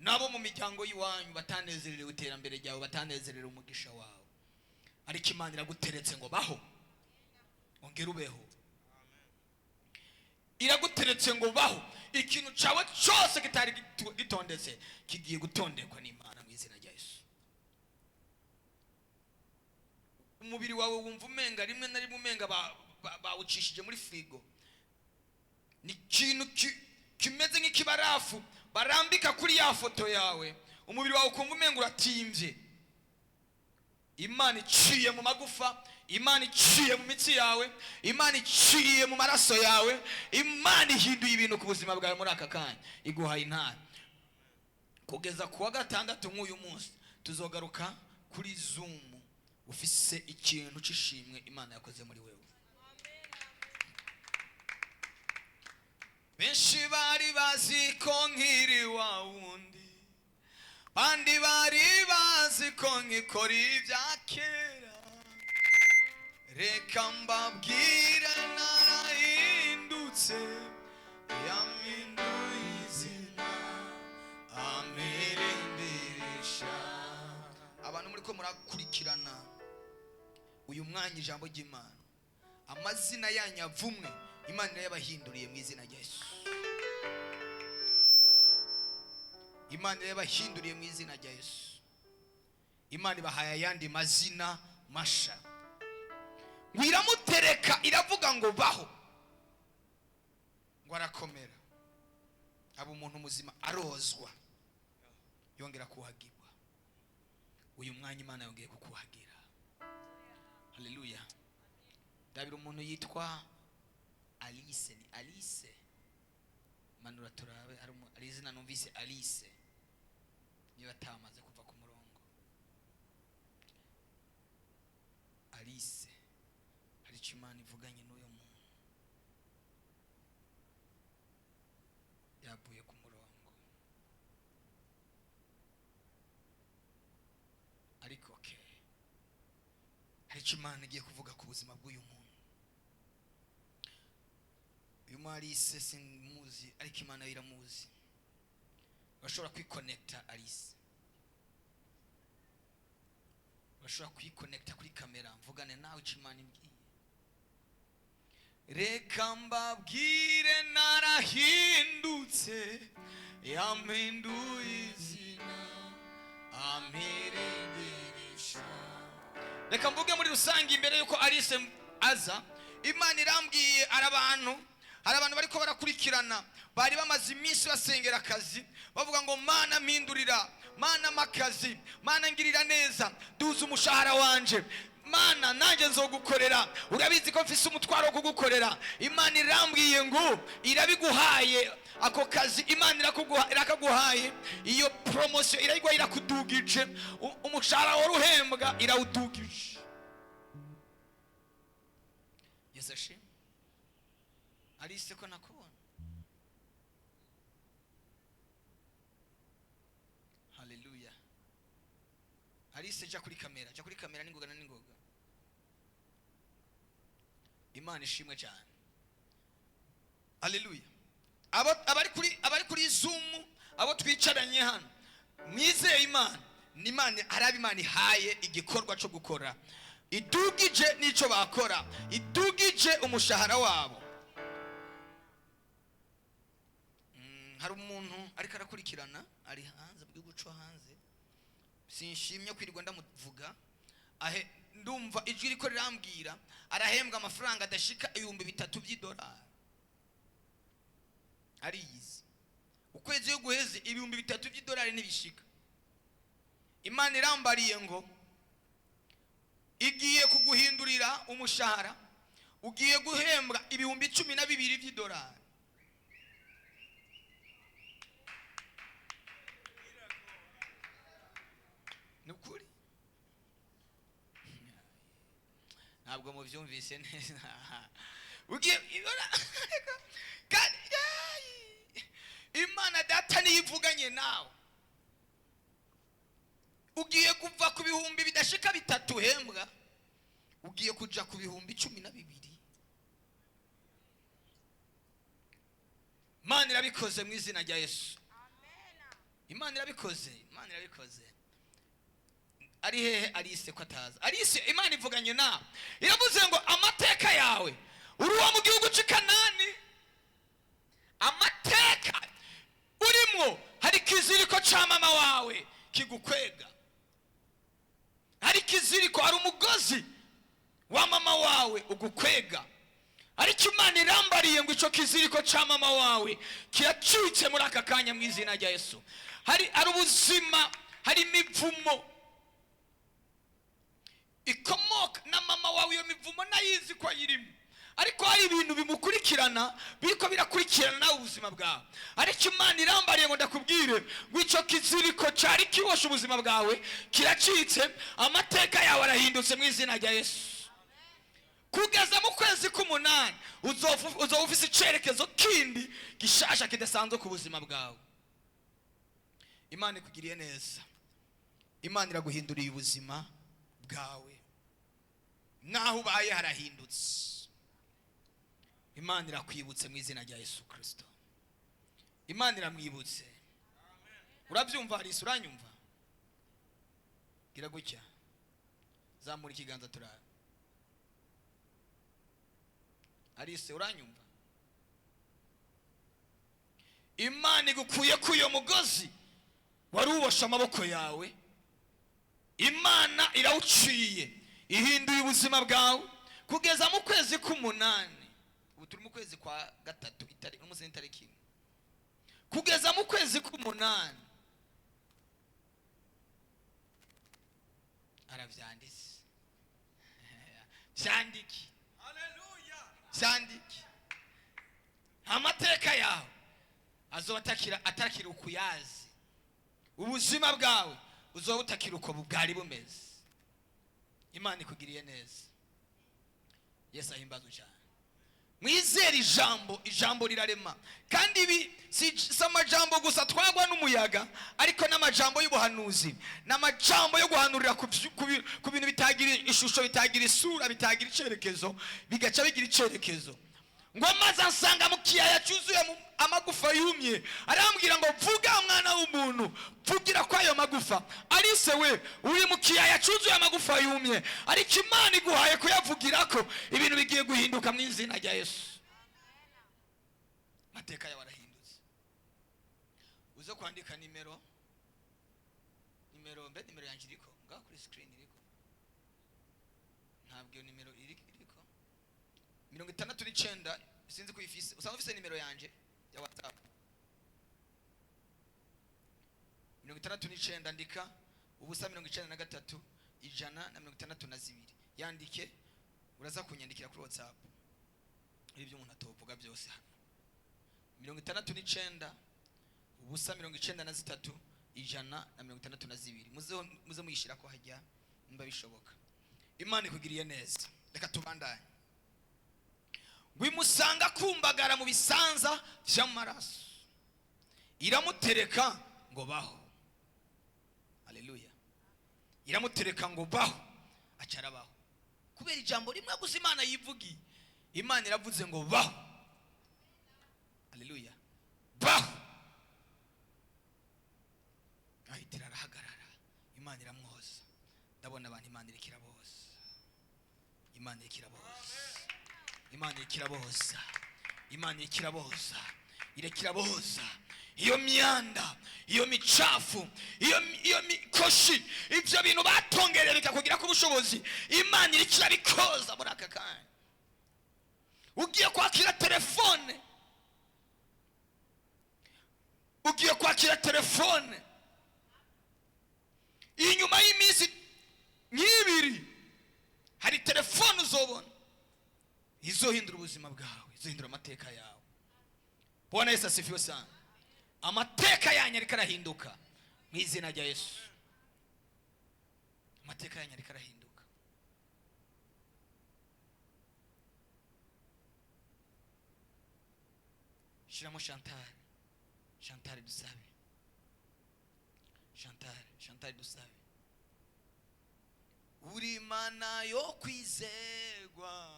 nabo mu miryango y'iwanyu batanezerewe iterambere ryawe, batanezerewe umugisha wawe, ariko Imana iraguteretse ngo baho, ongera ubeho. Iraguteretse ngo baho. Ikintu cyawe cyose kitari gitondetse kigiye gutondekwa n'Imana mu izina rya Yesu. Umubiri wawe wumva umenga rimwe na rimwe umenga bawucishije muri firigo. Ni ikintu kimeze nk'ikibarafu barambika kuri ya foto yawe, umubiri wawe ukumva umenga uratimvye. Imana iciye mu magufa, Imana iciye mu mitsi yawe, Imana iciye mu maraso yawe, Imana ihinduye ibintu ku buzima bwawe muri aka kanya, iguhaye intara. Kugeza ku wa gatandatu nk'uyu munsi tuzogaruka kuri Zoom ufise ikintu c'ishimwe Imana yakoze muri wewe. Benshi bari bazi ko nkiri wa wundi, bandi bari bazi ko nkikora ibya kera. Reka mbabwire narahindutse, yampinduye izina, amirindirisha. Abantu muri ko murakurikirana uyu mwanya ijambo ry'Imana, amazina yanyu avumwe, Imana irayabahinduriye mu izina rya Yesu. Imana irayabahinduriye mu izina rya Yesu. Imana ibahaye ayandi mazina masha. Ngo iramutereka, iravuga ngo baho, ngo arakomera, aba umuntu muzima, arozwa, yongera kuhagirwa. Uyu mwanya Imana yongeye kukuhagira. Haleluya. Ndabira umuntu yitwa Alice, ni Alice, manura turabe, hari izina numvise Alice, niba atamaze kuva ku murongo. Alice, hari icyo Imana ivuganye n'uyu muntu, yavuye ku murongo, ariko okay, hari icyo Imana igiye kuvuga ku buzima bw'uyu muntu. Uyu mu Alice simuzi, ariko Imana yo iramuzi. Urashobora kwikonekita Alice, urashobora kwikonekita kuri kamera, mvugane nawe icyo Imana imbwiye. Reka mbabwire narahindutse, yampinduye izina, ampirindirisha. Reka mvuge muri rusange imbere yuko Alice aza. Imana irambwiye hari abantu bariko barakurikirana, bari bamaze iminsi basengera akazi, bavuga ngo Mana mpindurira, Mana makazi, Mana ngirira neza, duza umushahara wanje, Mana, nanjye nzogukorera, urabizi ko mfise umutwaro wo kugukorera. Imana irambwiye ngo irabiguhaye ako kazi. Imana irakaguhaye iyo promotion, irayiguha, irakudugije. Umushahara wari uhembwa irawudugije. Yesu ashimwe. Alice, ko nakubona. Haleluya. Alice, jya kuri kamera, jya kuri kamera n'ingoga na n'ingoga. Imana ishimwe cyane. Haleluya. Abari kuri Zoom, abo twicaranye hano, mwizeye Imana. Ni Imana, hari abo Imana ihaye igikorwa cyo gukora, idugije n'icyo bakora, idugije umushahara wabo. Hari umuntu ariko arakurikirana, ari hanze mu gihugu cyo hanze, sinshimye kwirirwa ndamuvuga. Ahe ndumva ijwi riko rirambwira, arahembwa amafaranga adashika 3000 by'idolari. Ariyizi ukwezi iyo guheze 3000 by'idolari ntibishika. Imana irambariye ngo igiye kuguhindurira umushahara, ugiye guhembwa 12,000 by'idolari. Ni ukuri, ntabwo mubyumvise neza. Ugiye kandi yayi, Imana Data niyo ivuganye nawe, ugiye kuva ku bihumbi bidashika bitatu uhembwa, ugiye kuja ku 12,000. Imana irabikoze mu izina rya Yesu. Imana irabikoze, Imana irabikoze. Ari hehe Alice, ko ataza? Alice, Imana ivuganye nawe, iravuze ngo amateka yawe, uri uwo mu gihugu cy'i Kanani, amateka urimwo, hari ikiziriko cya mama wawe kigukwega, hari ikiziriko, hari umugozi wa mama wawe ugukwega. Ariko Imana irambariye ngo icyo kiziriko cya mama wawe kiracitse muri aka kanya mu izina rya Yesu. Hari ubuzima, hari imivumo ikomoka na mama wawe. Iyo mivumo nayizi ko ayirimo, ariko hari ibintu bimukurikirana, biriko birakurikirana nawe ubuzima bwawe. Ariko Imana irambariye ngo ndakubwire ngo icyo kiziriko cyari kiboshe ubuzima bwawe kiracitse, amateka yawe arahindutse mu izina rya Yesu. Kugeza mu kwezi k'umunani uzoba ufise icyerekezo kindi gishasha kidasanzwe ku buzima bwawe. Imana ikugiriye neza, Imana iraguhinduriye ubuzima bwawe, naho ubaye harahindutse. Imana irakwibutse mu izina rya Yesu Kirisito. Imana iramwibutse. Urabyumva Alice? Uranyumva? Gira gutya, zamura ikiganza turabe. Alice, uranyumva? Imana igukuye ku uyo mugozi wari uboshe amaboko yawe. Imana irawuciye, ihinduye ubuzima bwawe. Kugeza mu kwezi k'umunani, ubu turi mu kwezi kwa gatatu, umunsi n'itariki imwe, kugeza mu kwezi k'umunani, arabyanditse, byandike, byandike, amateka yawe azoba atakira ukuyazi, ubuzima bwawe uzoba butakira uko bwari bumeze. Imana ikugiriye neza. Yesu ahimbazwe cyane. Mwizere ijambo, ijambo rirarema. Kandi ibi si amajambo gusa twagwa n'umuyaga, ariko n'amajambo y'ubuhanuzi, n'amajambo yo guhanurira ku bintu bitagira ishusho, bitagira isura, bitagira icyerekezo, bigaca bigira icyerekezo. Ngo maze ansanga mu kiyaya cyuzuye amagufa yumye, arambwira ngo: "Vuga, mwana w'umuntu, vugira ko ayo magufa." Alice we, uri mu kiyaya cyuzuye amagufa yumye, ariko Imana iguhaye kuyavugira ko ibintu bigiye guhinduka mu izina rya Yesu. Amateka yawe arahindutse. Uze kwandika nimero. Mbe nimero yanjye iriko ngaho kuri screen? Iriko? Ntabwo iyo nimero iriko. 69, sinzi ko uyifise. Usanga ufise nimero yanje ya WhatsApp, 69, andika 0 0 93 162. Yandike, uraza kunyandikira kuri WhatsApp. Ibyo umuntu atovuga byose hano. 69 ubusa 93 162. Muze muyishira ko hajya nimba bishoboka. Imana ikugiriye neza. Reka tubandanye. Wimusanga kumbagara mu bisanza vy'amaraso, iramutereka ngo baho. Haleluya. Iramutereka ngo baho, acarabaho. Kubera ijambo rimwe gusa Imana yivugiye. Imana iravuze ngo baho. Haleluya. Baho. Ahitira arahagarara. Imana iramwoza. Ndabona abantu Imana iriko iraboza. Imana iriko iraboza. Imana iriko iraboza. Imana iriko iraboza. Iriko iraboza. Iyo myanda, iyo micafu, iyo mikoshi, ibyo bintu batongereye bikakugira ku bushobozi, Imana iriko irabikoza muri aka kanya. Ugiye kwakira telefone, ugiye kwakira telefone inyuma y'iminsi nk'ibiri, hari telefone uzobona izohindura ubuzima bwawe, izohindura amateka yawe. Bwana Yesu asifiwe sana. Amateka yanyu ariko arahinduka mu izina rya Yesu. Amateka yanyu ariko arahinduka. Shiramo Chantal. Chantal dusabe. Chantal, Chantal dusabe. Uri Mana yo kwizerwa,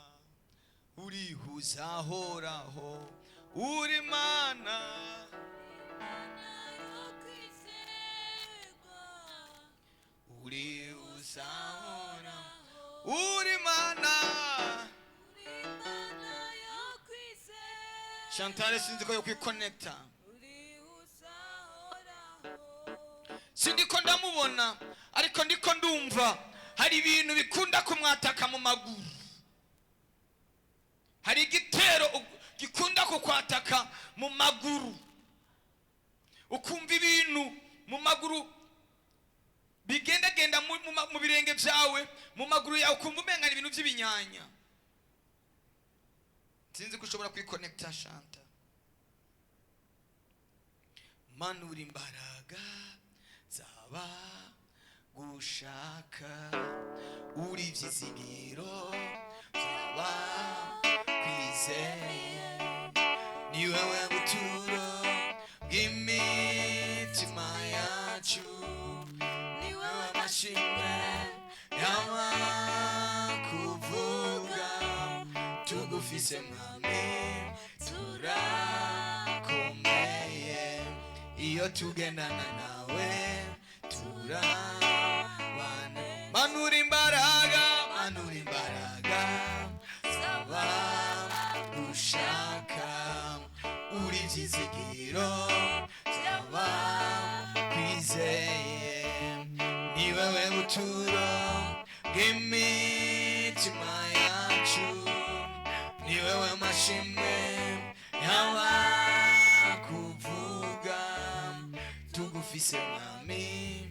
uri huzahoraho, uri Mana uri uzahoraho, uri Mana. Chantal sinzi ko yo kwikonekta, sindiko ndamubona, ariko ndiko ndumva hari ibintu bikunda kumwataka mu maguru. Hari igitero gikunda kukwataka mu maguru, ukumva ibintu mu maguru bigendagenda mu birenge byawe, mu maguru yawe, ukumva umenga ni ibintu by'ibinyanya. Sinzi ko ushobora kwikonekta Shanta. Manura imbaraga zaba gushaka, uri ibyizigiro byaba kwizeye, ni wewe buturo bw'imitima yacu, ni wewe mashimwe y'abakuvuga, tugufise mwami turakomeye, iyo tugendana nawe turabana. Manura imbaraga, manura imbaraga zaba gushaka, uri ibyizigiro byaba kwizeye, ni wewe buturo bw'imitima yacu, ni wewe mashimwe y'abakuvuga, tugufise mwami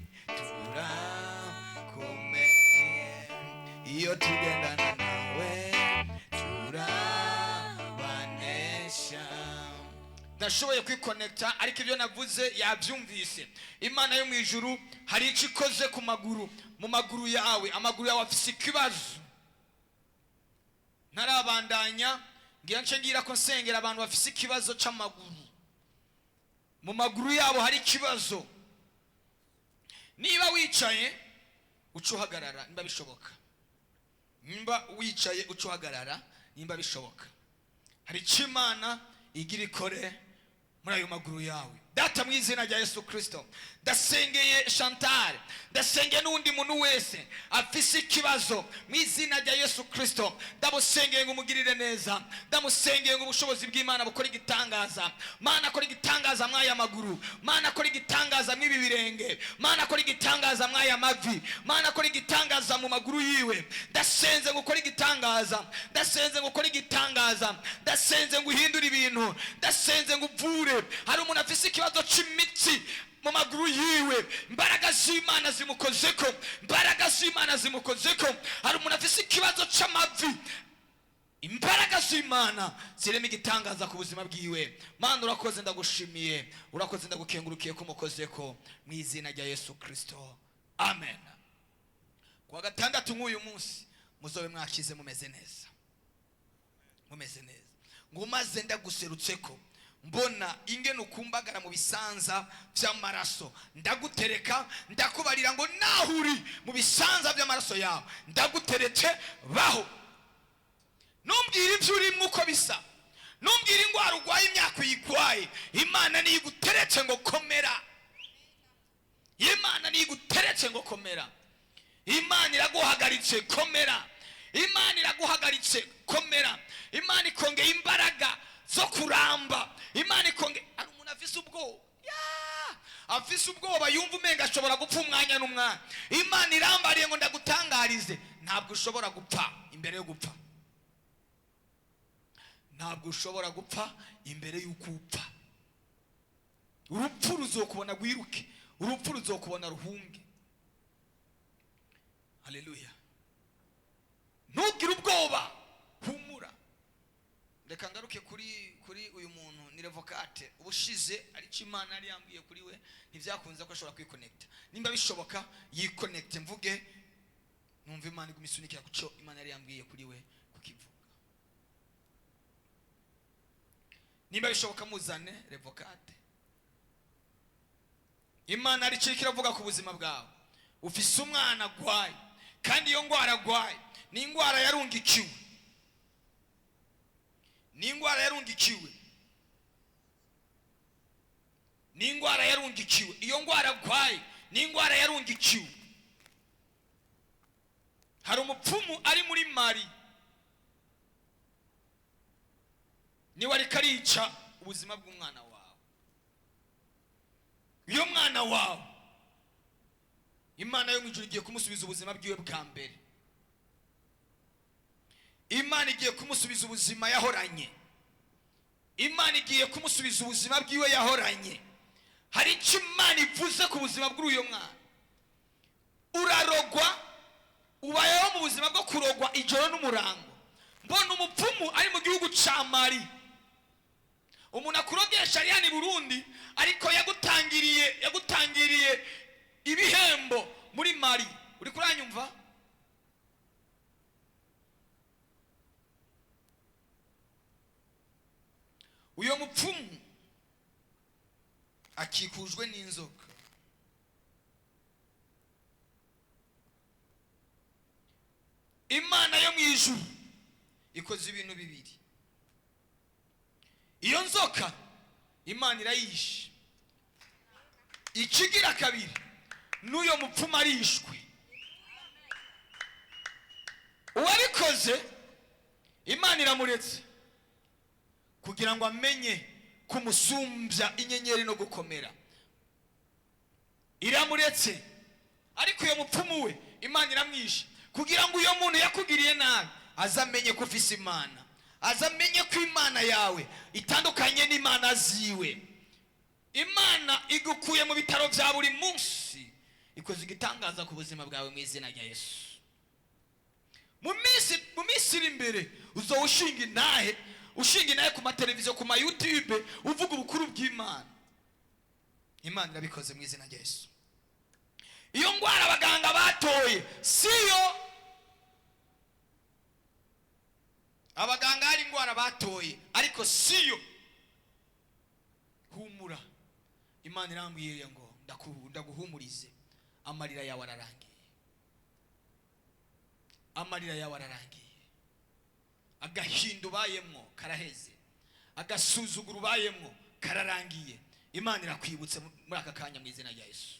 turakomeye, iyo tugendana nawe turabanesha. Ndashoboye kwikonekta, ariko ibyo navuze yabyumvise. Imana yo mu ijuru hari icyo ikoze ku maguru, mu maguru yawe. Amaguru yawe afise ikibazo. Ntarabandanya ngira nce ngira ko nsengera abantu bafise ikibazo c'amaguru. Mu maguru yabo hari ikibazo. Niba wicaye uca uhagarara nimba bishoboka. Nimba wicaye uca uhagarara nimba bishoboka. Hari icyo Imana igira ikore muri ayo maguru yawe. Data mu izina rya Yesu Kristo, ndasengeye Chantal, ndasengeye n'undi muntu wese afise ikibazo mu izina rya Yesu Kristo. Ndamusengeye ngo umugirire neza, ndamusengeye ngo ubushobozi bw'Imana bukore igitangaza. Mana akora igitangaza mw'aya maguru, Mana akora igitangaza mw'ibi birenge, Mana akora igitangaza mw'aya mavi, Mana akora igitangaza mu maguru yiwe. Ndasenze ngo ukore igitangaza, ndasenze ngo ukore igitangaza, ndasenze ngo uhindure ibintu, ndasenze ngo uvure. Hari umuntu afise ikibazo ikibazo cy'imitsi mu maguru yiwe, imbaraga z'Imana zimukozeko, imbaraga z'Imana zimukozeko. Hari umuntu afise ikibazo c'amavi, imbaraga z'Imana zirema igitangaza ku buzima bwiwe. Mana, urakoze, ndagushimiye, urakoze, ndagukengurukiye ko umukozeko mu izina rya Yesu Kristo, amen. Kuwa gatandatu nk'uyu munsi muzobe mwakize, mumeze neza, mumeze neza. Ngo maze ndaguserutseko, mbona ingene ukumbagara mu bisanza by'amaraso, ndagutereka, ndakubarira ngo naho uri mu bisanza by'amaraso yawe, ndaguteretse, baho. Ntumbwire ibyo urimo uko bisa, ntumbwire indwara urwaye, imyaka uyigwaye. Imana niyo iguteretse ngo komera, Imana niyo iguteretse ngo komera. Imana iraguhagaritse, komera. Imana iraguhagaritse, komera. Imana ikongeye imbaraga zo kuramba. Imana ikongeye. Hari umuntu afise ubwoba, afise ubwoba, yumva umenga ashobora gupfa umwanya n'umwanya. Imana irambariye ngo ndagutangarize, ntabwo ushobora gupfa imbere yo gupfa, ntabwo ushobora gupfa imbere y'uko upfa. Urupfu ruzokubona rwiruke, urupfu ruzokubona ruhunge. Haleluya! Ntugire ubwoba, humura. Reka ngaruke kuri uyu muntu, ni Revocate. Ubushize aricyo Imana yari yambwiye kuri we, ntibyakunze ko ashobora kwikonekita. Nimba bishoboka yikonekite, mvuge numva Imana iguma isunikira ku cyo Imana yari yambwiye kuri we kukivuga. Nimba bishoboka muzane Revocate. Imana aricyo iravuga ku buzima bwawe. Ufise umwana agwaye, kandi iyo ndwara agwaye ni indwara yarungikiwe, ni indwara yarungikiwe, ni indwara yarungikiwe. Iyo ndwara agwaye ni indwara yarungikiwe. Hari umupfumu ari muri Mari, niwe ariko arica ubuzima bw'umwana wawe. Iyo mwana wawe, Imana yo mu ijuru igiye kumusubiza ubuzima bwiwe bwa mbere. Imana igiye kumusubiza ubuzima yahoranye, Imana igiye kumusubiza ubuzima bwiwe yahoranye. Hari icyo Imana ivuze ku buzima bw'uyu mwana. Urarogwa, ubayeho mu buzima bwo kurogwa ijoro n'umurango. Mbona umupfumu ari mu gihugu ca Mali, umuntu akurogesha ari hano i Burundi, ariko yagutangiriye ibihembo muri Mali. Uri kuranyumva? Uyo mupfumu akikujwe n'inzoka. Imana yo mu ijuru ikoze ibintu bibiri. Iyo nzoka Imana irayishe. Ikigira kabiri, n'uyo mupfumu arishwe. Uwabikoze Imana iramuretse kugira ngo amenye kumusumbya inyenyeri no gukomera. Iramuretse, ariko uyo mupfumu we Imana iramwishe kugira ngo uyo muntu yakugiriye nabi azamenye ko ufise Imana, azamenye ko Imana yawe itandukanye n'imana ziwe. Imana igukuye mu bitaro bya buri munsi, ikoze igitangaza ku buzima bwawe mu izina rya Yesu. Mu minsi iri imbere uzoba ushinga intahe, ushinga intahe ku mateleviziyo, ku ma YouTube, uvuga ubukuru bw'Imana. Imana irabikoze mu izina rya Yesu. Iyo ndwara abaganga batoye siyo, abaganga hari indwara batoye ariko siyo. Humura, Imana irambwiye ngo ndaguhumurize, amarira yawe ararangiye, amarira yawe ararangiye. Agahinda ubayemwo karaheze, agasuzuguro ubayemwo kararangiye. Imana irakwibutse muri aka kanya mu izina rya Yesu.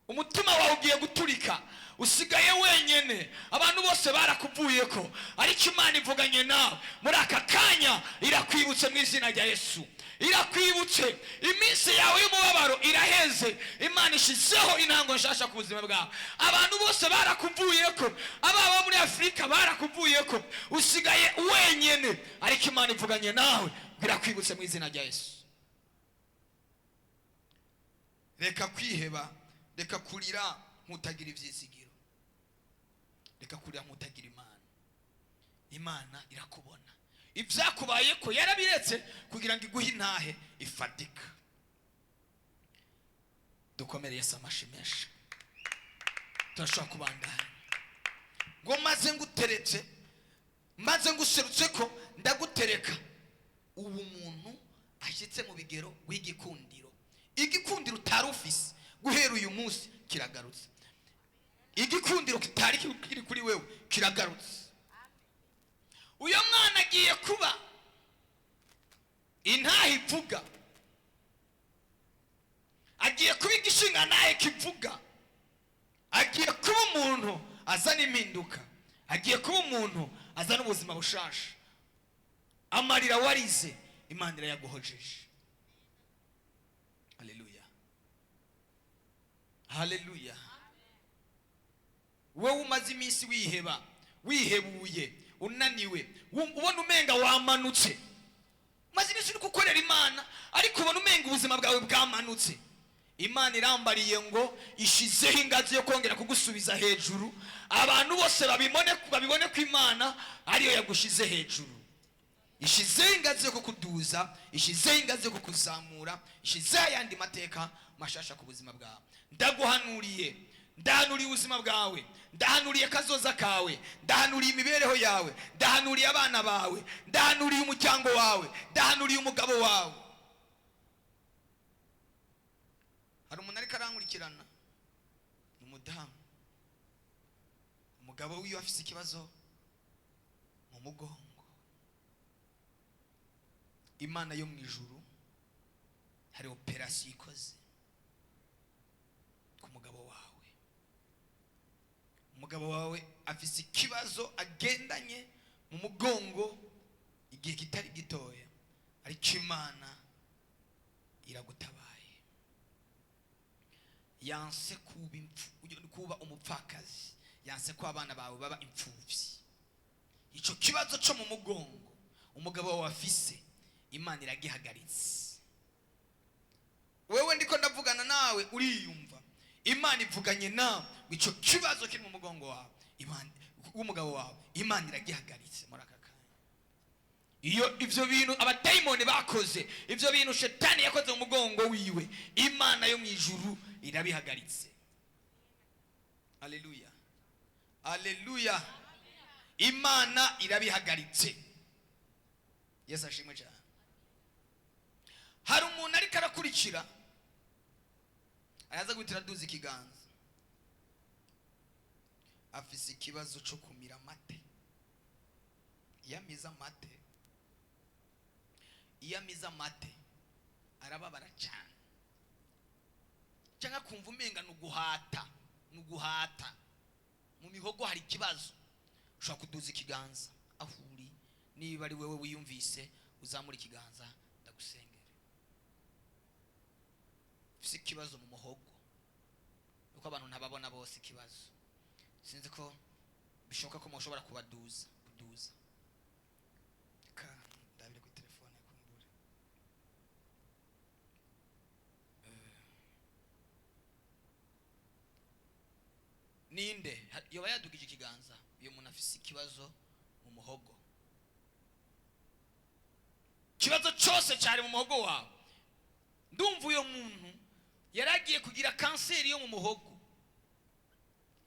Umutima wawe ugiye guturika, usigaye wenyene, abantu bose barakuvuyeko, ariko Imana ivuganye nawe muri aka kanya, irakwibutse mu izina rya Yesu. Irakwibutse, iminsi yawe y'umubabaro iraheze. Imana ishizeho intango nshasha ku buzima bwawe. Abantu bose barakuvuyeko, ababa muri Afurika barakuvuyeko, usigaye wenyene, ariko Imana ivuganye nawe, irakwibutse mu izina rya Yesu. Reka kwiheba, reka kurira nk'utagira ibyizigiro, reka kurira nk'utagira Imana. Imana irakubona, ibyakubaye ko yarabiretse kugira ngo iguhe intahe ifatika. Dukomere Yesu amashi menshi. Turashobora kubandanya ngo maze nguteretse, maze nguserutse ko ndagutereka. Ubu umuntu ashyitse mu bigero w'igikundiro, igikundiro utari ufise guhera uyu munsi kiragarutse. Igikundiro kitari kiri kuri wewe kiragarutse. Uyu mwana agiye kuba intahe ivuga, agiye kuba igishinga ntahe kivuga, agiye kuba umuntu azana impinduka, agiye kuba umuntu azana ubuzima bushasha. Amarira warize Imana irayaguhojeje. Haleluya, haleluya. Wowe umaze iminsi wiheba, wihebuye, unaniwe, ubona umenga wamanutse, umaze iminsi uri gukorera Imana ariko ubona umenga ubuzima bwawe bwamanutse, Imana irambariye ngo ishizeho ingazi yo kongera kugusubiza hejuru. Abantu bose babibone ko Imana ariyo yagushize hejuru. Ishizeho ingazi yo kukuduza, ishizeho ingazi yo kukuzamura, ishizeho ayandi mateka mashasha ku buzima bwawe. Ndaguhanuriye, ndahanuriye ubuzima bwawe, ndahanuriye kazoza kawe, ndahanuriye imibereho yawe, ndahanuriye abana bawe, ndahanuriye umuryango wawe, ndahanuriye umugabo wawe. Hari umuntu ariko arankurikirana, ni umudamu, umugabo wiwe afise ikibazo mu mugongo. Imana yo mu ijuru hari operasiyo ikoze ku mugabo wawe. Umugabo wawe afise ikibazo agendanye mu mugongo igihe kitari gitoya, ariko Imana iragutabaye. Yanse kuba umupfakazi, yanse ko abana bawe baba imfuvyi. Ico kibazo co mu mugongo umugabo wawe afise, Imana iragihagaritse. Wewe ndiko ndavugana nawe uriyumva, Imana ivuganye nawe, ico kibazo kiri mu mugongo wawe, Imana w'umugabo wawe, Imana iragihagaritse muri aka kanya. Iyo ivyo bintu abadayimoni bakoze, ivyo bintu shetani yakoze mu mugongo wiwe, Imana yo mu ijuru irabihagaritse. Haleluya, haleluya. Imana irabihagaritse. Yesu ashimwe cyane. Hari umuntu ariko arakurikira, araza guhita aduza ikiganza, afise ikibazo cyo kumira amate. Iyo amize amate, iyo amize amate arababara cyane, cyangwa kumva umenga ni uguhata, ni uguhata mu mihogo, hari ikibazo. Ushobora kuduza ikiganza aho uri, niba ari wewe wiyumvise uzamura ikiganza ndagusengere. Ufise ikibazo mu muhogo, uko abantu ntababona bose ikibazo, sinzi ko bishoboka ko mushobora kubaduza kuduza. Reka ndabire kuri telefone kumbure. Ninde yoba yadugije ikiganza? Uyu muntu afise ikibazo mu muhogo, ikibazo cyose cyari mu muhogo wawe. Ndumva uyo muntu yaragiye kugira kanseri yo mu muhogo,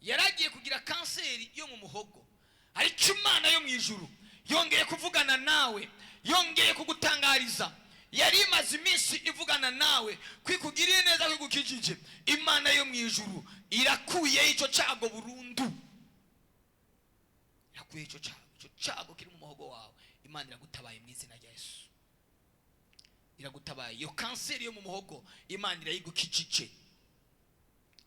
yaragiye kugira kanseri yo mu muhogo, ariko Imana yo mu ijuru yongeye kuvugana nawe, yongeye kugutangariza. Yari imaze iminsi ivugana nawe kwikugiriye neza, kwigukijije. Imana yo mu ijuru irakuye ico cago burundu, irakuye ico cago, ico cago kiri mu muhogo wawe. Imana iragutabaye mu izina rya Yesu, iragutabaye. Iyo kanseri yo mu muhogo Imana irayigukijije.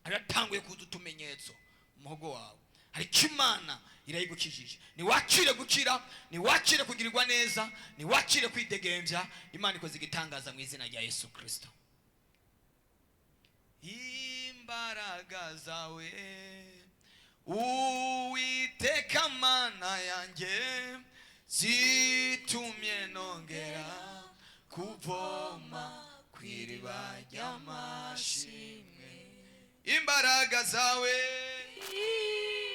Aratanguye kuza utumenyetso mu muhogo wawe, ariko Imana irayigukijije. Niwakire gukira, niwakire kugirirwa neza, niwakire kwidegembya. Imana ikoze igitangaza mu izina rya Yesu Kristo. Imbaraga zawe Uwiteka Mana yanjye zitumye nongera kuvoma. Kw'iriba ry'amashimwe. Imbaraga zawe.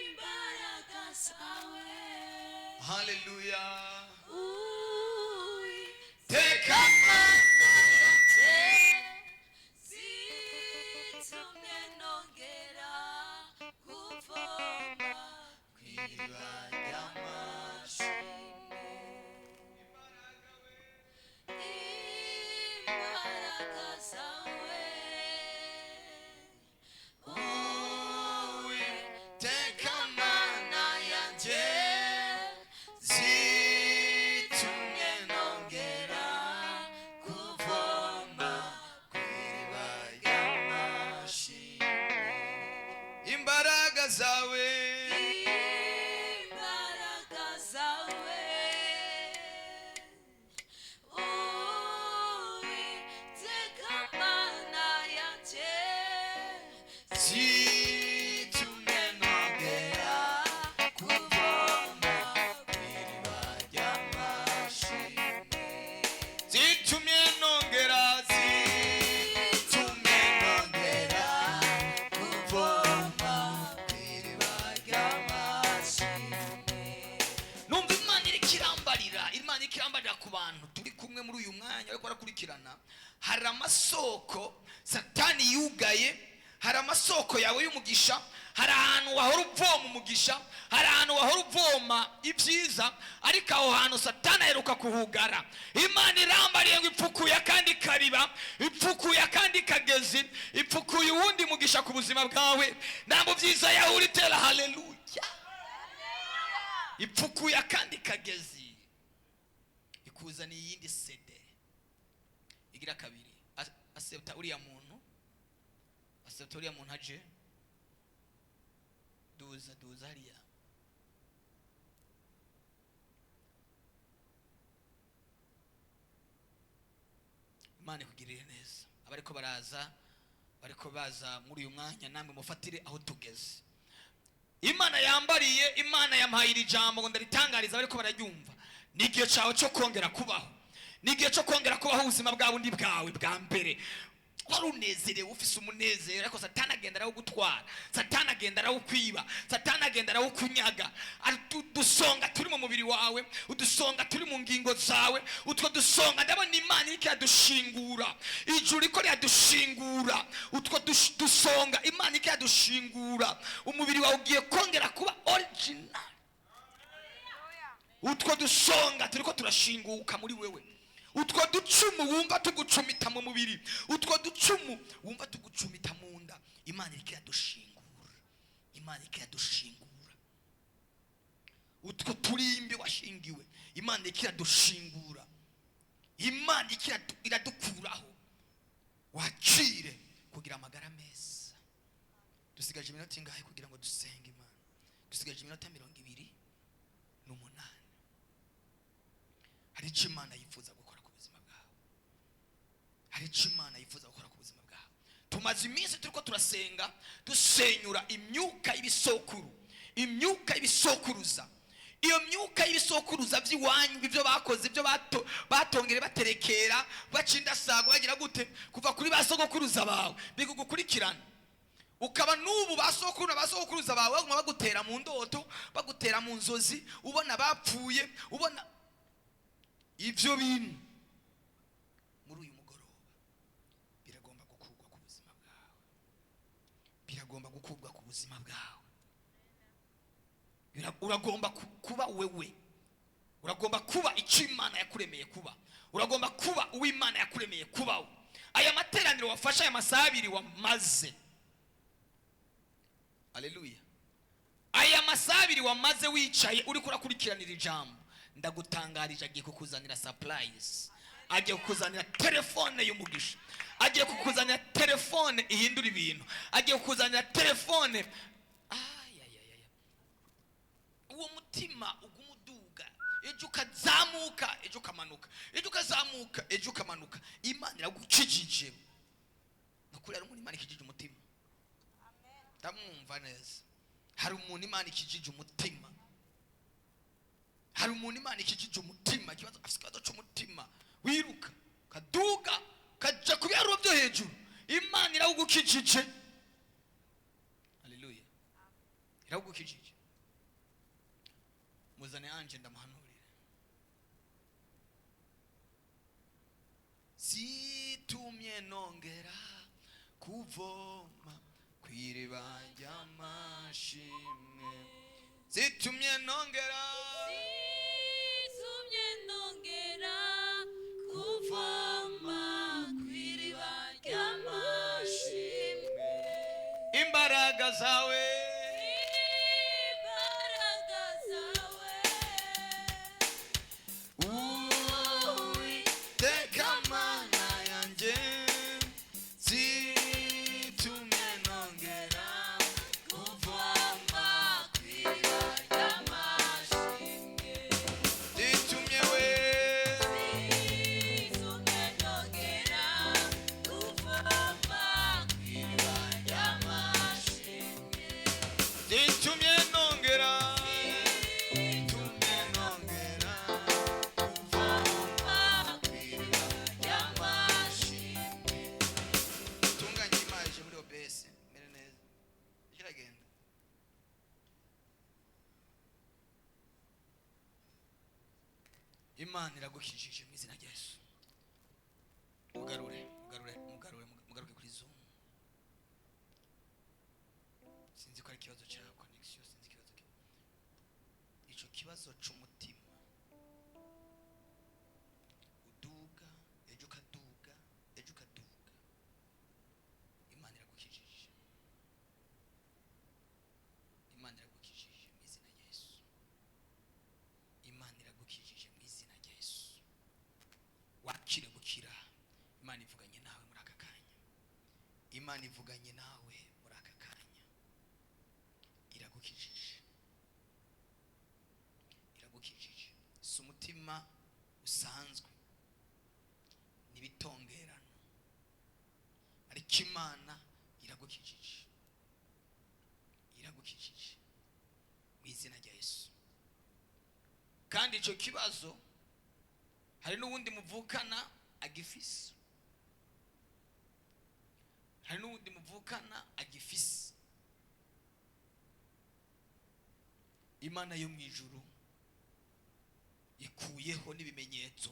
Imbaraga zawe. Haleluya. Uwiteka Teka. yanjye, zitumye nongera kuvoma Kw'iriba ry'amashimwe. Imbaraga zawe. Uwiteka Mana yanjye, zitumye nongera kuvoma kw'iriba ry'amashimwe. Imbaraga zawe. Imbaraga zawe. Uwiteka Mana yanjye, zitumye nongera kuvoma kw'iriba ry'amashimwe. Zitumye nongera, zitumye nongera kuvoma kw'iriba ry'amashimwe. Numva Imana iriko irambarira, Imana iriko irambarira ku bantu turi kumwe muri uyu mwanya ariko barakurikirana. Hari amasoko Satani yugaye, hari amasoko yawe y'umugisha, hari ahantu wahora uvoma umugisha, hari ahantu wahora uvoma ibyiza, ariko aho hantu Satani aheruka kuhugara. Imana irambariye ngo ipfukuye akandi kariba, ipfukuye akandi kagezi, ipfukuye uwundi mugisha ku buzima bwawe. Nta mu byiza yawe uritera haleluya. Ipfukuye akandi kagezi, ikuzaniye iyindi sede igira kabiri. Asepta uriya muntu, asepta uriya muntu aje. Duza, duza hariya. Imana ikugirire neza. Abariko baraza, bariko baza muri uyu mwanya, namwe mufatire aho tugeze. Imana yambariye, Imana yampaye iri jambo ngo ndaritangariza bariko bararyumva. Ni igihe cyawe cyo kongera kubaho, ni igihe cyo kongera kubaho ubuzima bwa bundi bwawe bwa mbere. Wari unezerewe, ufise umunezero, ariko Satani agenda arawugutwara, Satani agenda arawukwiba, Satani agenda arawukunyaga. Udusonga turi mu mubiri wawe, udusonga turi mu ngingo zawe, utwo dusonga ndabona Imana iriko iradushingura, ijuru riko riradushingura. Utwo dusonga Imana iriko iradushingura. Umubiri wawe ugiye kongera kuba original. Utwo dusonga turiko turashinguka muri wewe, utwo ducumu wumva tugucumita mu mubiri, utwo ducumu wumva tugucumita mu nda, Imana iriko iradushingura, Imana iriko iradushingura. Utwo turimbi washingiwe, Imana iriko iradushingura, Imana iriko iradukuraho. Wakire kugira amagara meza. Dusigaje iminota ingahe kugira ngo dusenge Imana? Dusigaje iminota 28. Hari icyo Imana yifuza gukora ku buzima bwawe, hari icyo Imana yifuza gukora ku buzima bwawe. Tumaze iminsi turiko turasenga, dusenyura imyuka y'ibisokuru, imyuka y'ibisokuruza. Iyo myuka y'ibisokuruza by'iwanyu, ibyo bakoze, ibyo batongere, baterekera, baca indasago, bagira gute, kuva kuri ba sogokuruza bawe bigukurikirana, ukaba n'ubu ba sokuru na ba sogokuruza bawe baguma bagutera mu ndoto, bagutera mu nzozi, ubona bapfuye, ubona ibyo bintu. Muri uyu mugoroba biragomba gukurwa ku buzima bwawe, biragomba gukurwa ku buzima bwawe. Uragomba kuba wewe, uragomba kuba icyo Imana yakuremeye kuba, uragomba kuba uwo Imana yakuremeye kubaho. Aya materaniro wafashe, aya masaha abiri wamaze, aleluya, aya masaha abiri wamaze wicaye uriko urakurikiranira ijambo, ndagutangarije agiye kukuzanira surprise, agiye kukuzanira telefone y'umugisha, agiye kukuzanira telefone ihindura ibintu, agiye kukuzanira telefone. Ay, ay, ay, ay. Uwo mutima uguma uduga, ejo ukazamuka, ejo ukamanuka, ejo ukazamuka, ejo ukamanuka. Imana iragukijije. Nukuri hari umuntu Imana ikijije umutima, ndamwumva neza. Hari umuntu Imana ikijije umutima, hari umuntu Imana ikijije umutima. Ikibazo afite, ikibazo cy'umutima, wiruka kaduga kaja ku biharuro. Iragukijije. Haleluya. Iragukijije. Muzane anje ndamuhanurire. Zitumye nongera kuvoma kw'iriba ry'amashimwe. Zitumye nongera Zitumye nongera kuvoma kw'iriba ry'amashimwe. Imbaraga zawe, Imbaraga zawe, Uwiteka Mana yanjye, zitumye nongera kuvoma kw'iriba ry'amashimwe. Zitumye we Zitumye nongera kuvoma kw'iriba ry'amashimwe. Zitumye nongera, zitumye nongera kuvoma Kw'iriba ry'amashimwe. Tunganye imaje muri OBS mere neza kiragenda. Imana iragukijije mu izina rya Yesu. Mugarure, mugarure, mugarure, mugaruke kuri Zoom. Sinzi ko ari ikibazo cya connection, sinzi ikibazo ico kibazo c'umutima uduga ejo ukaduga ejo ukaduga. Imana iragukijije. Imana iragukijije mu izina rya Yesu. Imana iragukijije mu izina rya Yesu. Wakire gukira. Imana ivuganye nawe muri aka kanya. Imana ivuganye nawe muri aka kanya. Iragukijije. Iragukijije. Si umutima usanzwe, n'ibitongerano, ariko Imana iragukijije. Iragukijije mu izina rya Yesu. Kandi icyo kibazo hari n'uwundi muvukana agifise, hari n'uwundi muvukana agifise. Imana yo mu ijuru ikuyeho n'ibimenyetso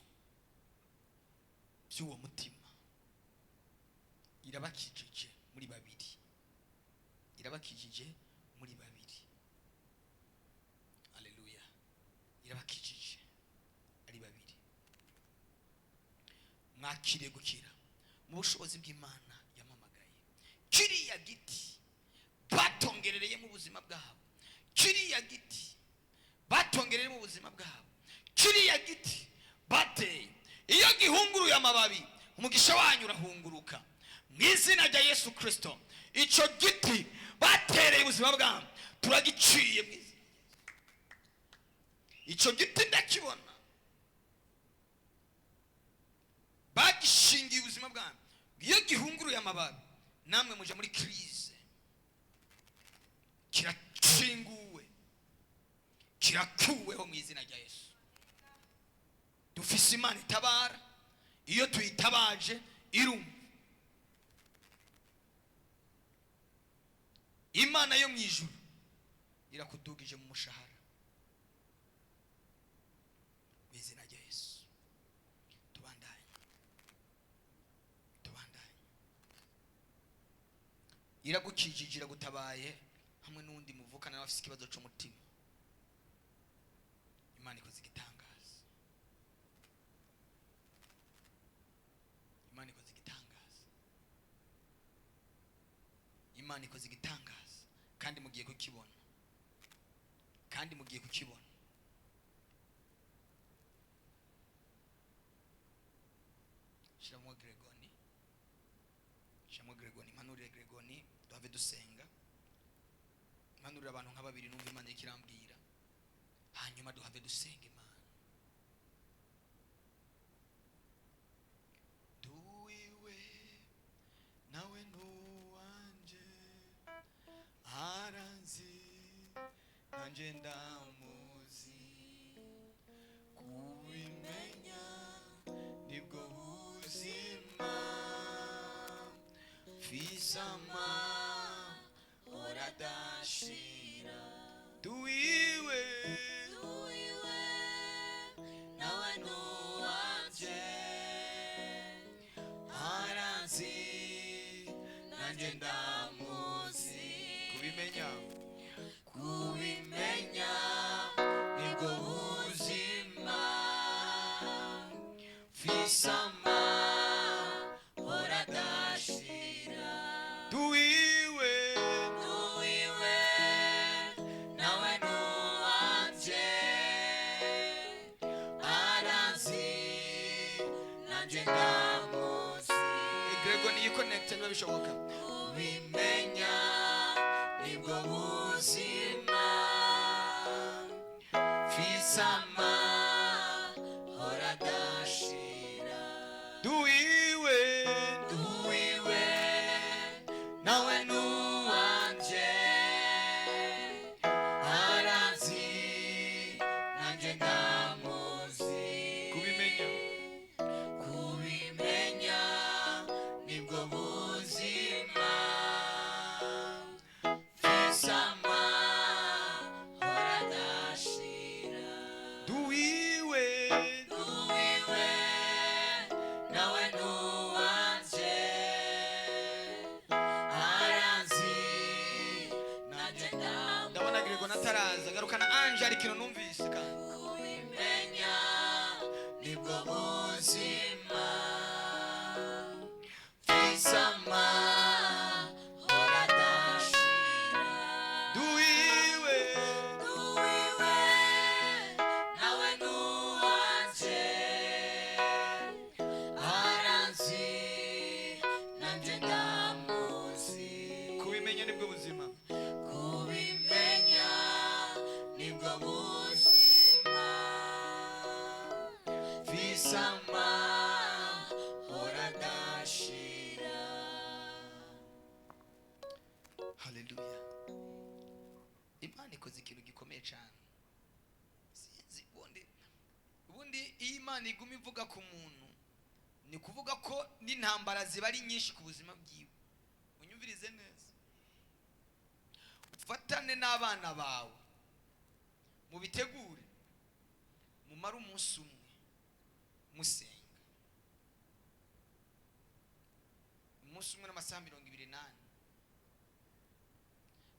by'uwo mutima. Irabakijije muri babiri. Irabakijije muri babiri. Haleluya. Irabakijije ari babiri. Mwakire gukira mu bushobozi bw'Imana yamamagaye. Kiriya giti batongerereye mu buzima bwabo, kiriya giti batongereye mu buzima bwabo, kiriya giti bateye, iyo gihunguruye amababi, umugisha wanyu urahunguruka mu izina rya Yesu Kristo. Icyo giti batereye ubuzima bwabo turagiciye mu izina rya Yesu. Icyo giti ndakibona bagishingiye ubuzima bwanyu, iyo gihunguruye amababi namwe muja muri crise. Kirakinguwe, kirakuweho mu izina rya Yesu. Dufise Imana itabara, iyo tuyitabaje irumva. Imana yo mu ijuru irakudugije mu mushahara mu izina rya Yesu. Tubandanye, tubandanye. Iragukijije, iragutabaye hamwe n'undi muvukana nawe afise ikibazo c'umutima. Imana ikoze igitangaza. Imana ikoze igitangaza. Imana ikoze igitangaza, kandi mugiye kukibona, kandi mugiye kukibona. Shiramo Gregoni, shiramo Gregoni, mpanurire Gregoni, duhave dusenga. Mpanurire abantu nka babiri numva Imana iriko irambwira, hanyuma duhave dusenga Imana. Duwiwe nawe nuwanje, aranzi nanje ndamuzi, kubimenya nibwo buzima. Fisama oradashira duwiwe Duwiwe nawe nuwanje aranzi nanjye ndamuzi kubimenya kubimenya nibwo buzima fisama oradashira duwiwe Duwiwe nawe nuwanje aranzi nanjye ndamuzi Grego niyikonekite niba bishoboka kubimenya nibwo buzima fisama horadashira duwiwe duwiwe nawe nuwanje aranzi nanjye ndamuzi kubimenya kubimenya nibwo buzima fisama horadashira duwiwe Duwiwe nawe nuwanje aranzi nanjye ndamuzi ndabona Grego nataraza garukana Ange hari ikintu numvise kandi kubimenya nibwo buzima fisama horadashira duwiwe Duwiwe nawe nuwanje aranzi nanjye ndamuzi kubimenya nibwo buzima kubimenya nibwo buzima fisama horadashira haleluya Imana ikoze ikintu gikomeye cyane sinzi ubundi iyo Imana iguma ivuga ku muntu ni kuvuga ko n'intambara ziba ari nyinshi ku buzima bwiwe unyumvirize neza ufatane n'abana bawe mubitegure mumare umunsi umwe musenga umunsi umwe n'amasaha 24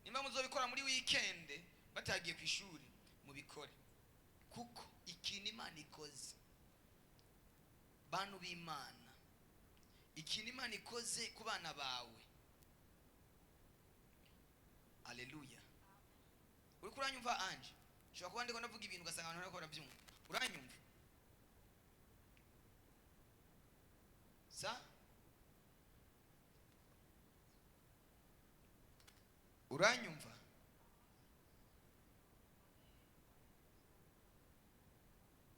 nimba muzobikora muri weekend batagiye ku ishuri mubikore kuko ikintu Imana ikoze bantu b'Imana ikintu Imana ikoze ku bana bawe aleluya uriko uranyumva Ange ushobora kuba ndiko ndavuga ibintu ugasanga abantu bariko barabyumva uranyumva sa uranyumva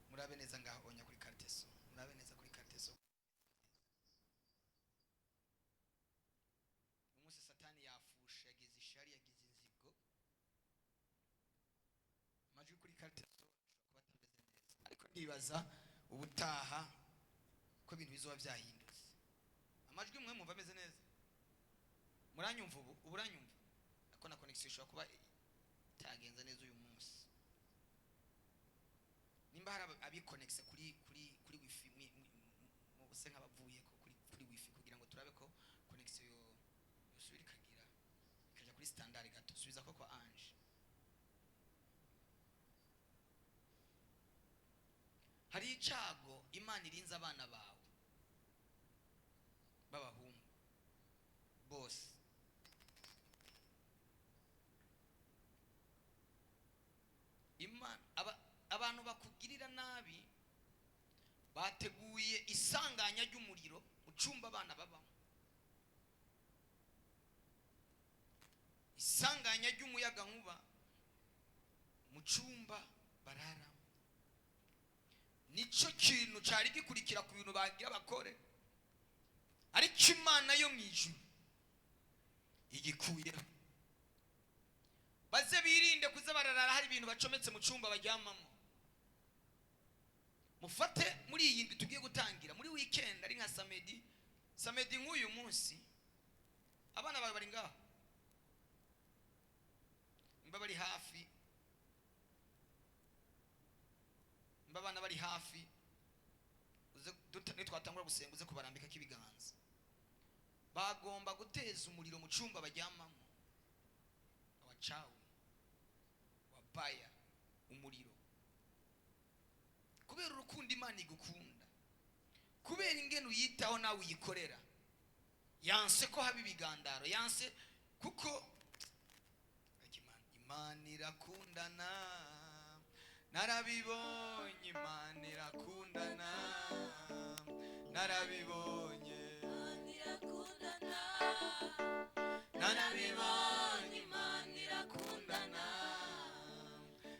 murabe neza ngaho onya kuri karteso murabe neza kuri karteso umunsi satani yafushe yagize ishari yagize inzigo amajwi kuri karteso ashobora kuba atameze neza ariko ndibaza ubutaha ko ibintu bizoba byahindutse amajwi mwe mwumva ameze neza muranyumva ubu uranyumva ariko na connection ishobora kuba itagenze neza uyu munsi nimba hari abikonekise kuri wifi mubuse nk'abavuye ko kuri wifi kugira ngo turabe ko connection yo yosubira ikagira ikaja kuri standard gato subiza ko kwa Ange hari icago Imana irinze abana bawe b'abahungu bose Imana abantu bakugirira nabi bateguye isanganya ry'umuriro mu cyumba abana babamo isanganya ry'umuyaga nkuba mu cyumba bararamo nicyo kintu cyari gikurikira ku bintu bagira bakore ariko Imana yo mu ijuru igikuyeho baze birinde kuza bararara hari ibintu bacometse mu cyumba baryamamo mufate muri iyi ndwi tugiye gutangira muri weekend ari nka samedi nk'uyu munsi Abana bawe bari ngaho, nimba bari hafi, nimba abana bari hafi, uze nitwatangura gusenga uze kubarambikako ibiganza. Bagomba guteza umuriro mu cyumba baryamamo. Abacawu wabaya umuriro kubera urukundo Imana igukunda, kubera ingene uyitaho nawe uyikorera. Yanse ko haba ibigandaro, yanse kuko Imana irakundana. Narabibonye, Imana irakundana, narabibonye. Imana irakundana. Narabibonye. Imana irakundana,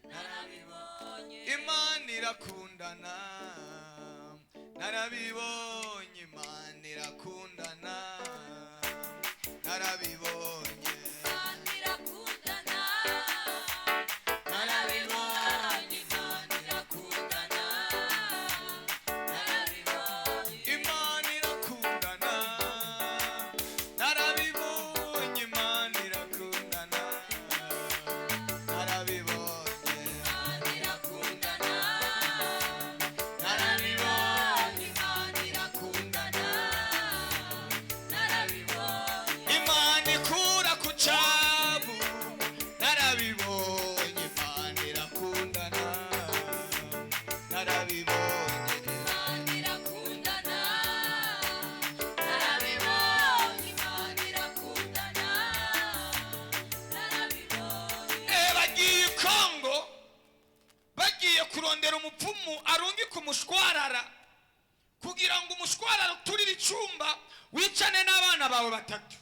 narabibonye. Imana irakundana, narabibonye. Imana irakundana, narabibonye. Imana irakundana, narabibonye. Imana irakundana, narabibonye. Imana irakundana, narabibonye. Imana irakundana, narabibonye. Imana irakundana, narabibonye. Imana irakundana, narabibonye. Imana ikura ku cyabu, narabibonye. Imana irakundana, narabibonye. Imana irakundana, narabibonye. Imana irakundana, narabibonye. Bagiye i Kongo, bagiye kurondera umupfumu arungika umushwarara kugira ngo umushwarara uturire icyumba wicane n'abana bawe batatu.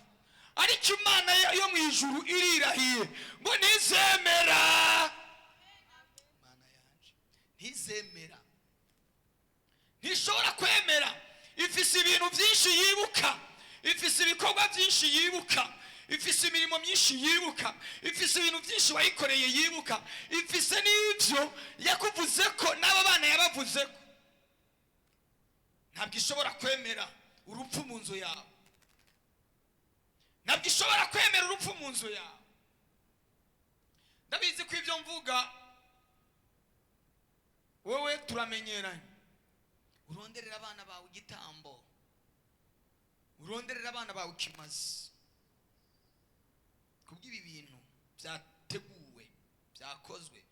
Ariko Imana yo mu ijuru irirahiye ngo ntizemera. Imana yanje ntizemera, ntishobora kwemera. Ifise ibintu byinshi yibuka, ifise ibikorwa byinshi yibuka, ifise imirimo myinshi yibuka, ifise ibintu byinshi wayikoreye yibuka, ifise n'ibyo yakuvuze ko n'abo bana yabavuze ko. Ntabwo ishobora kwemera urupfu mu nzu yawe, ntabwo ishobora kwemera urupfu mu nzu yawe. Ndabizi ko ibyo mvuga wowe turamenyeranye. Uronderera abana bawe igitambo, uronderera abana bawe ikimazi kubw'ibi bintu byateguwe, byakozwe.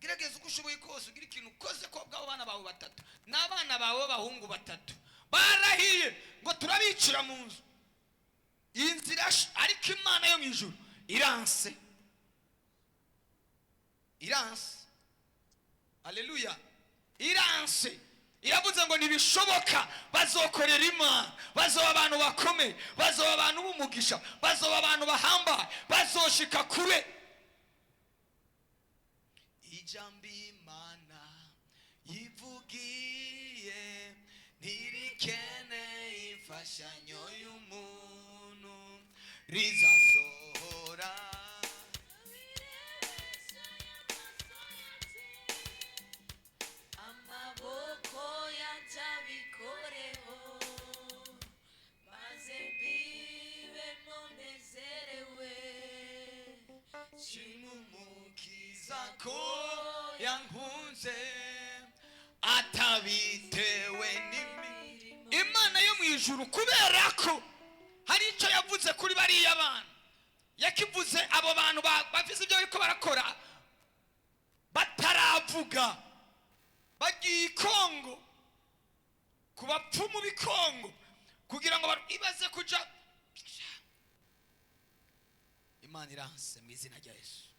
Gerageza uko ushoboye kose ugire ikintu ukoze ko bw'abo bana bawe batatu. N'abana bawe b'abahungu batatu barahiye ngo turabicira mu nzu iyi nzira, ariko Imana yo mu ijuru iranse, iranse. Aleluya! Iranse, iravuze ngo ntibishoboka. Bazokorera Imana, bazoba abantu bakomeye, bazoba abantu b'umugisha, bazoba abantu bahambaye, bazoshika kure. Ijambo Imana yivugiye ntirikeneye imfashanyo y'umuntu, rizasohora. Amaboko yanjye abikoreho, maze mbibemo nezerewe. Shimumukiza ko yankunze atabitewe n'imirimo. Imana yo mu ijuru, kubera ko hari icyo yavuze kuri bariya bana, yakivuze abo bantu bafise ibyo bariko barakora bataravuga. Bagiye i Kongo ku bapfumu b'i Kongo kugira ngo ibaze kuja. Imana iranse mu izina rya Yesu.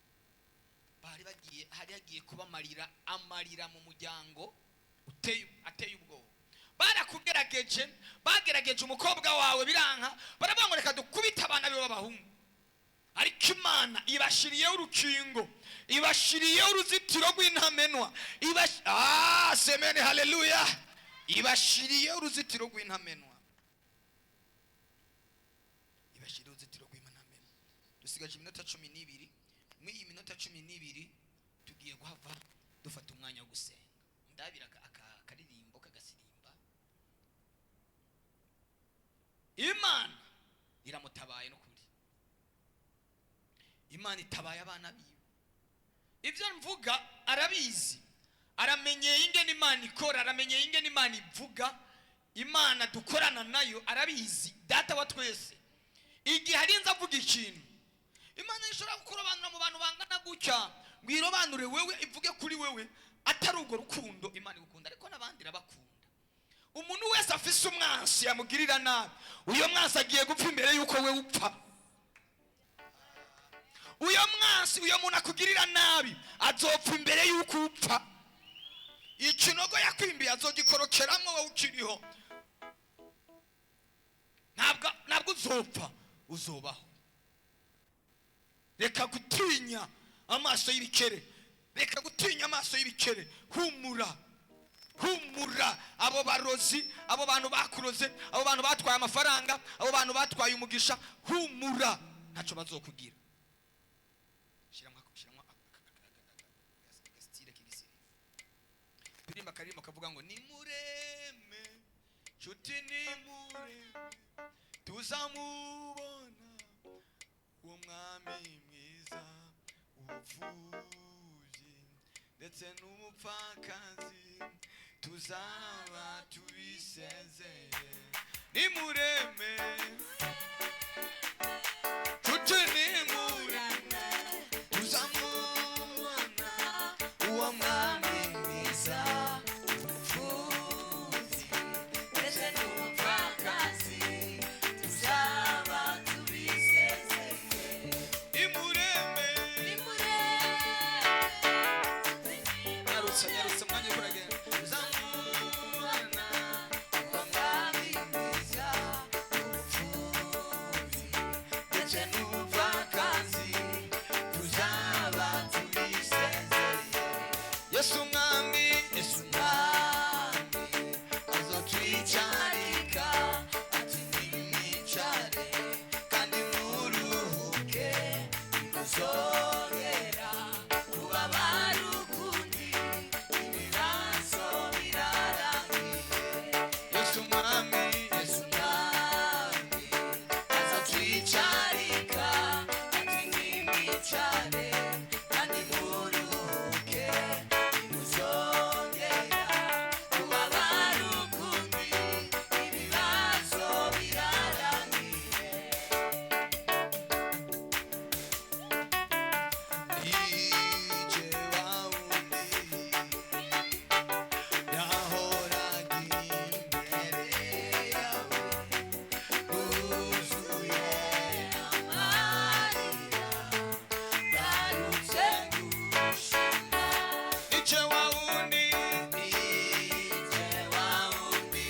Bari bagiye, hari hagiye kuba amarira, amarira mu muryango ateye ubwoba. Barakugerageje, bagerageje umukobwa wawe biranka, baravuga ngo reka dukubite abana be b'abahungu. Ariko Imana ibashiriyeho urukingo, ibashiriyeho uruzitiro rw'intamenwa. Semene haleluya! Ibashiriyeho uruzitiro rw'intamenwa, ibashiriyeho uruzitiro rw'intamenwa. Dusigaje iminota 12. Muri iyi minota 12 tugiye guhava dufata umwanya wo gusenga. Ndabira akaririmbo kagasirimba. Imana iramutabaye n'ukuri. Imana itabaye abana biwe. Ibyo mvuga arabizi, aramenyeye ingene Imana ikora, aramenyeye ingene Imana ivuga. Imana dukorana nayo arabizi, Data wa twese. Igihe arinze avuga ikintu, Imana ishobora kukurobanura mu bantu bangana gutya ngo irobanure wewe, ivuge kuri wewe, atari urwo rukundo Imana igukunda, ariko n'abandi irabakunda. Umuntu wese afise umwansi yamugirira nabi, uyo mwansi agiye gupfa imbere y'uko we upfa. Uyo mwansi, uyo muntu akugirira nabi, azopfa imbere y'uko upfa. Ikinogo yakwimbiye azogikorokeramwo wowe ukiriho. Ntabwo uzopfa, uzobaho. Reka gutinya amaso y'ibikere, reka gutinya amaso y'ibikere. Humura, humura. Abo barozi, abo bantu bakuroze, abo bantu batwaye amafaranga, abo bantu batwaye umugisha, humura, ntacyo bazokugira. Shyiramo agasitire k'igisirimu, turirimba akaririmbo kavuga ngo: "Nimureme nshuti, nimureme, tuzamubona uwo mwami mwiza, ubupfubyi ndetse n'umupfakazi tuzaba tubisezeye. Nimureme nshuti, nimureme, tuzamubona uwo mwami mwiza, Imfubyi ndetse n'umupfakazi tuzaba tubisezeye. Nimureme." Nimurebe. Nyarutsa, nyarutsa, umwanya uriko uragenda. Tuzamubona uwo mwami mwiza, ubupfubyi ndetse n'umupfakazi tuzaba tubisezeye. Yesu mwami, Yesu. Mwami azotwicarika ati: "Nimwicare kandi muruhuke, ntimuzongera kubabara ukundi, ibibazo birarangiye." Yesu mwami, Yesu. Mwami azotwicarika ati: "Nimwicare kandi muruhuke, ntimuzongera kubabara ukundi, ibibazo birarangiye." Ije wawundi yahoraga imbere yawe wuzuye Amarira, ngarutse gushima. Ije wawundi, Ije wawundi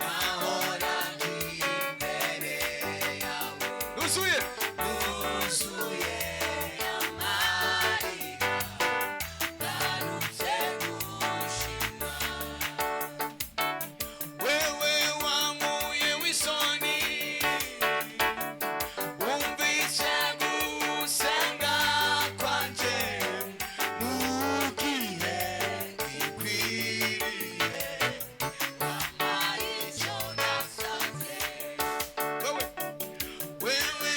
yahoraga imbere yawe wuzuye wuzuye amarira, ngarutse gushima. Wewe wankuye w'isoni, wumvise gusenga kwanje mu gihe gikwiriye. Icyo nasabye. Wewe, wewe.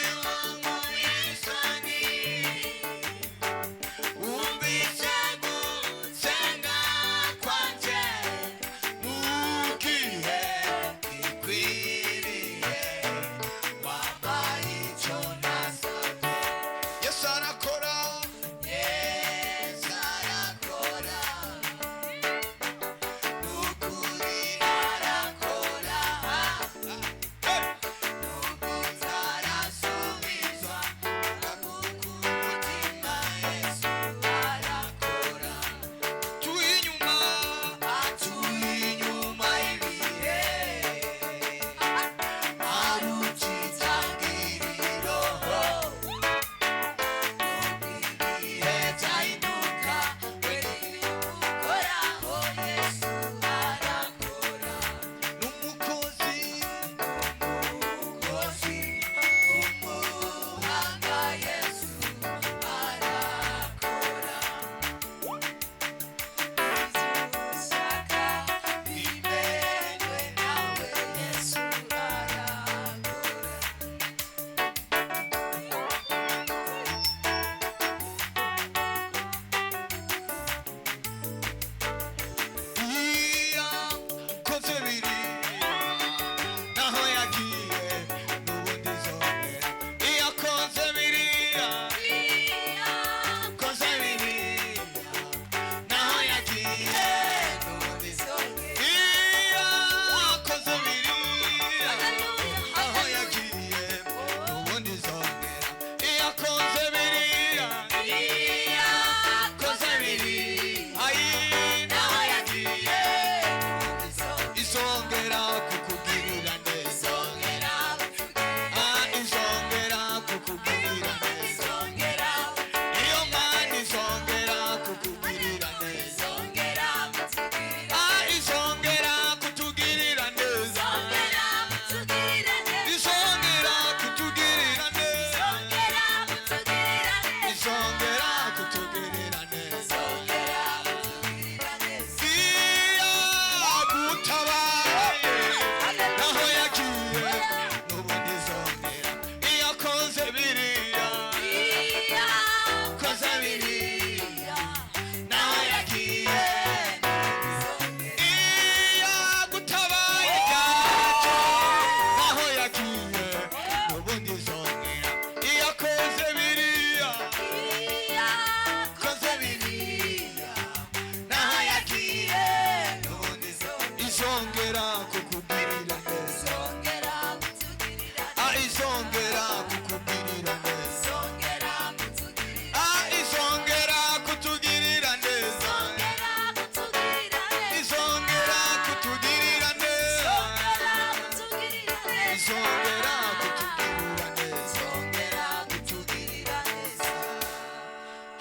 Izongera kutugirira neza. Izongera kutugirira neza.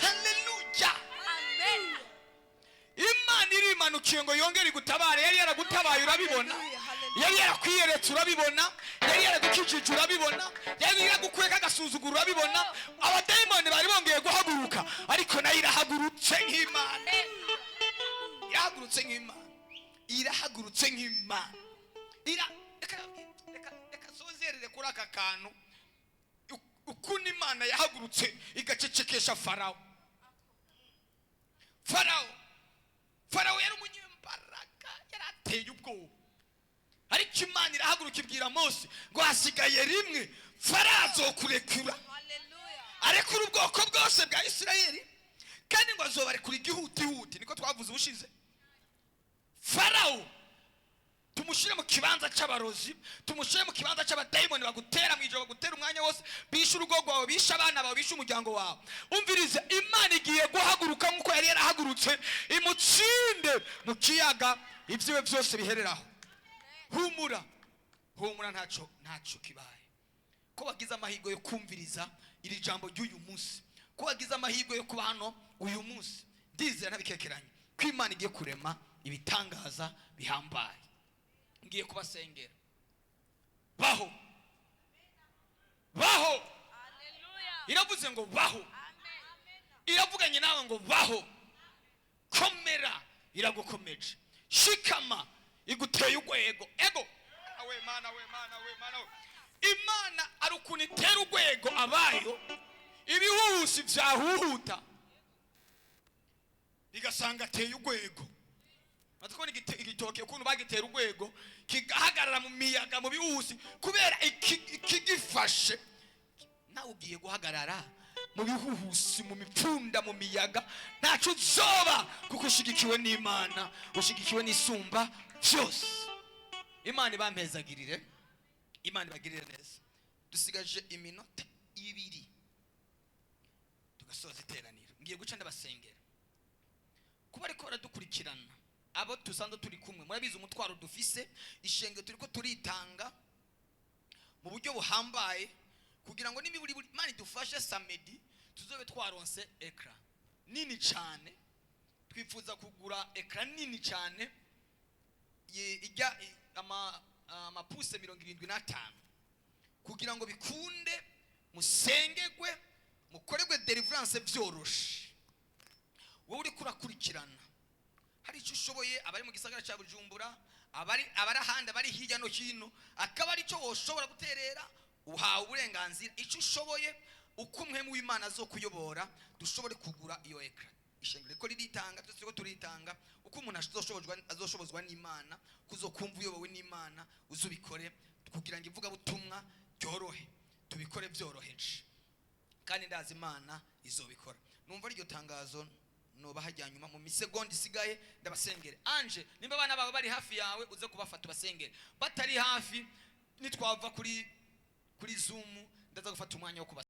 Haleluya. Amen. Imana irimanukiye ngo yongere igutabare. Yari yaragutabaye, urabibona. Hallelujah, hallelujah. Yari yarakwiyeretse, urabibona. Yari yaragukijije, urabibona. Yari yaragukuyeko agasuzuguro, urabibona. Abadayimoni bari bongeye guhaguruka, ariko nayo irahagurutse nk'Imana, irahagurutse nk'Imana, irahagurutse nk'Imana. Reka sozerere kuri aka kantu. Ukuntu Imana yahagurutse igacecekesha Farawo. Farawo yari umunyembaraga, yari ateye ubwoba, ariko Imana irahaguruka ibwira Mose ngo hasigaye rimwe, Farawo azokurekura. Hallelujah. Arekura ubwoko bwose bwa Isirayeli, kandi ngo azobarekura igihutihuti. Niko twavuze ubushize. Farawo tumushyire mu kibanza cy'abarozi, tumushyire mu kibanza cy'abadayimoni bagutera mu ijoro, bagutera umwanya wose, bishe urugo rwawe, bishe abana bawe, bishe umuryango wawe. Umvirize, Imana igiye guhaguruka nk'uko yari yarahagurutse, imutsinde mu kiyaga, ibyiwe byose bihereraho. Humura, humura, ntacyo kibaye. Ko wagize amahirwe yo kumviriza iri jambo ry'uyu munsi, ko wagize amahirwe yo kuba hano uyu munsi, ndizera ntabikekeranye ko Imana igiye kurema ibitangaza bihambaye. Ngiye kubasengera. Baho, baho. Hallelujah. Iravuze ngo baho. Amen. Iravuganye nawe ngo baho, komera, iragukomeje. Shikama, iguteye urwego. Ego we Mana, we Mana, we Mana, we Imana. Ari ukuntu itera urwego abayo, ibihuhusi byahuhuta bigasanga ateye urwego. Maze kubona igitoki, ukuntu bagitera urwego kigahagarara mu miyaga, mu bihuhusi, kubera ikigifashe. Nawe ugiye guhagarara mu bihuhusi, mu mipfunda, mu miyaga, ntacyo uzoba, kuko ushigikiwe n'Imana, ushigikiwe n'Isumba byose. Imana ibampezagirire, Imana ibagirire neza. Dusigaje iminota 2 tugasoza iteraniro. Ngiye guca ndabasengera. Kuba ariko baradukurikirana, abo dusanzwe turi kumwe, murabizi umutwaro dufise. Ishengero turi ko turitanga mu buryo buhambaye kugira ngo nimiburi buri Imana idufashe, samedi tuzobe twaronse écran nini cyane. Twifuza kugura écran nini cyane ijya amapuse 75, kugira ngo bikunde musengerwe, mukorerwe deliverance byoroshe. Wowe uriko urakurikirana, hari icyo ushoboye, abari mu gisagara cya Bujumbura, abari ahandi, abari hirya no hino, akaba ari cyo woshobora guterera, uhawe uburenganzira. Icyo ushoboye, uko umwemu w'Imana zo kuyobora, dushobore kugura iyo écran. Ishengero riko riritanga, twese turiko turitanga. Uko umuntu azoshobozwa n'Imana, kuzokumva uyobowe n'Imana, uzubikore kugira ngo ivugabutumwa ryorohe, tubikore byoroheje, kandi ndazi Imana izobikora. Numva iryo tangazo nobaha rya nyuma. Mu misegonda isigaye ndabasengere. Anje nimba abana bawe bari hafi yawe, uze kubafata ubasengere. Batari hafi, nitwava kuri Zoom ndaza gufata umwanya wo kubasengera.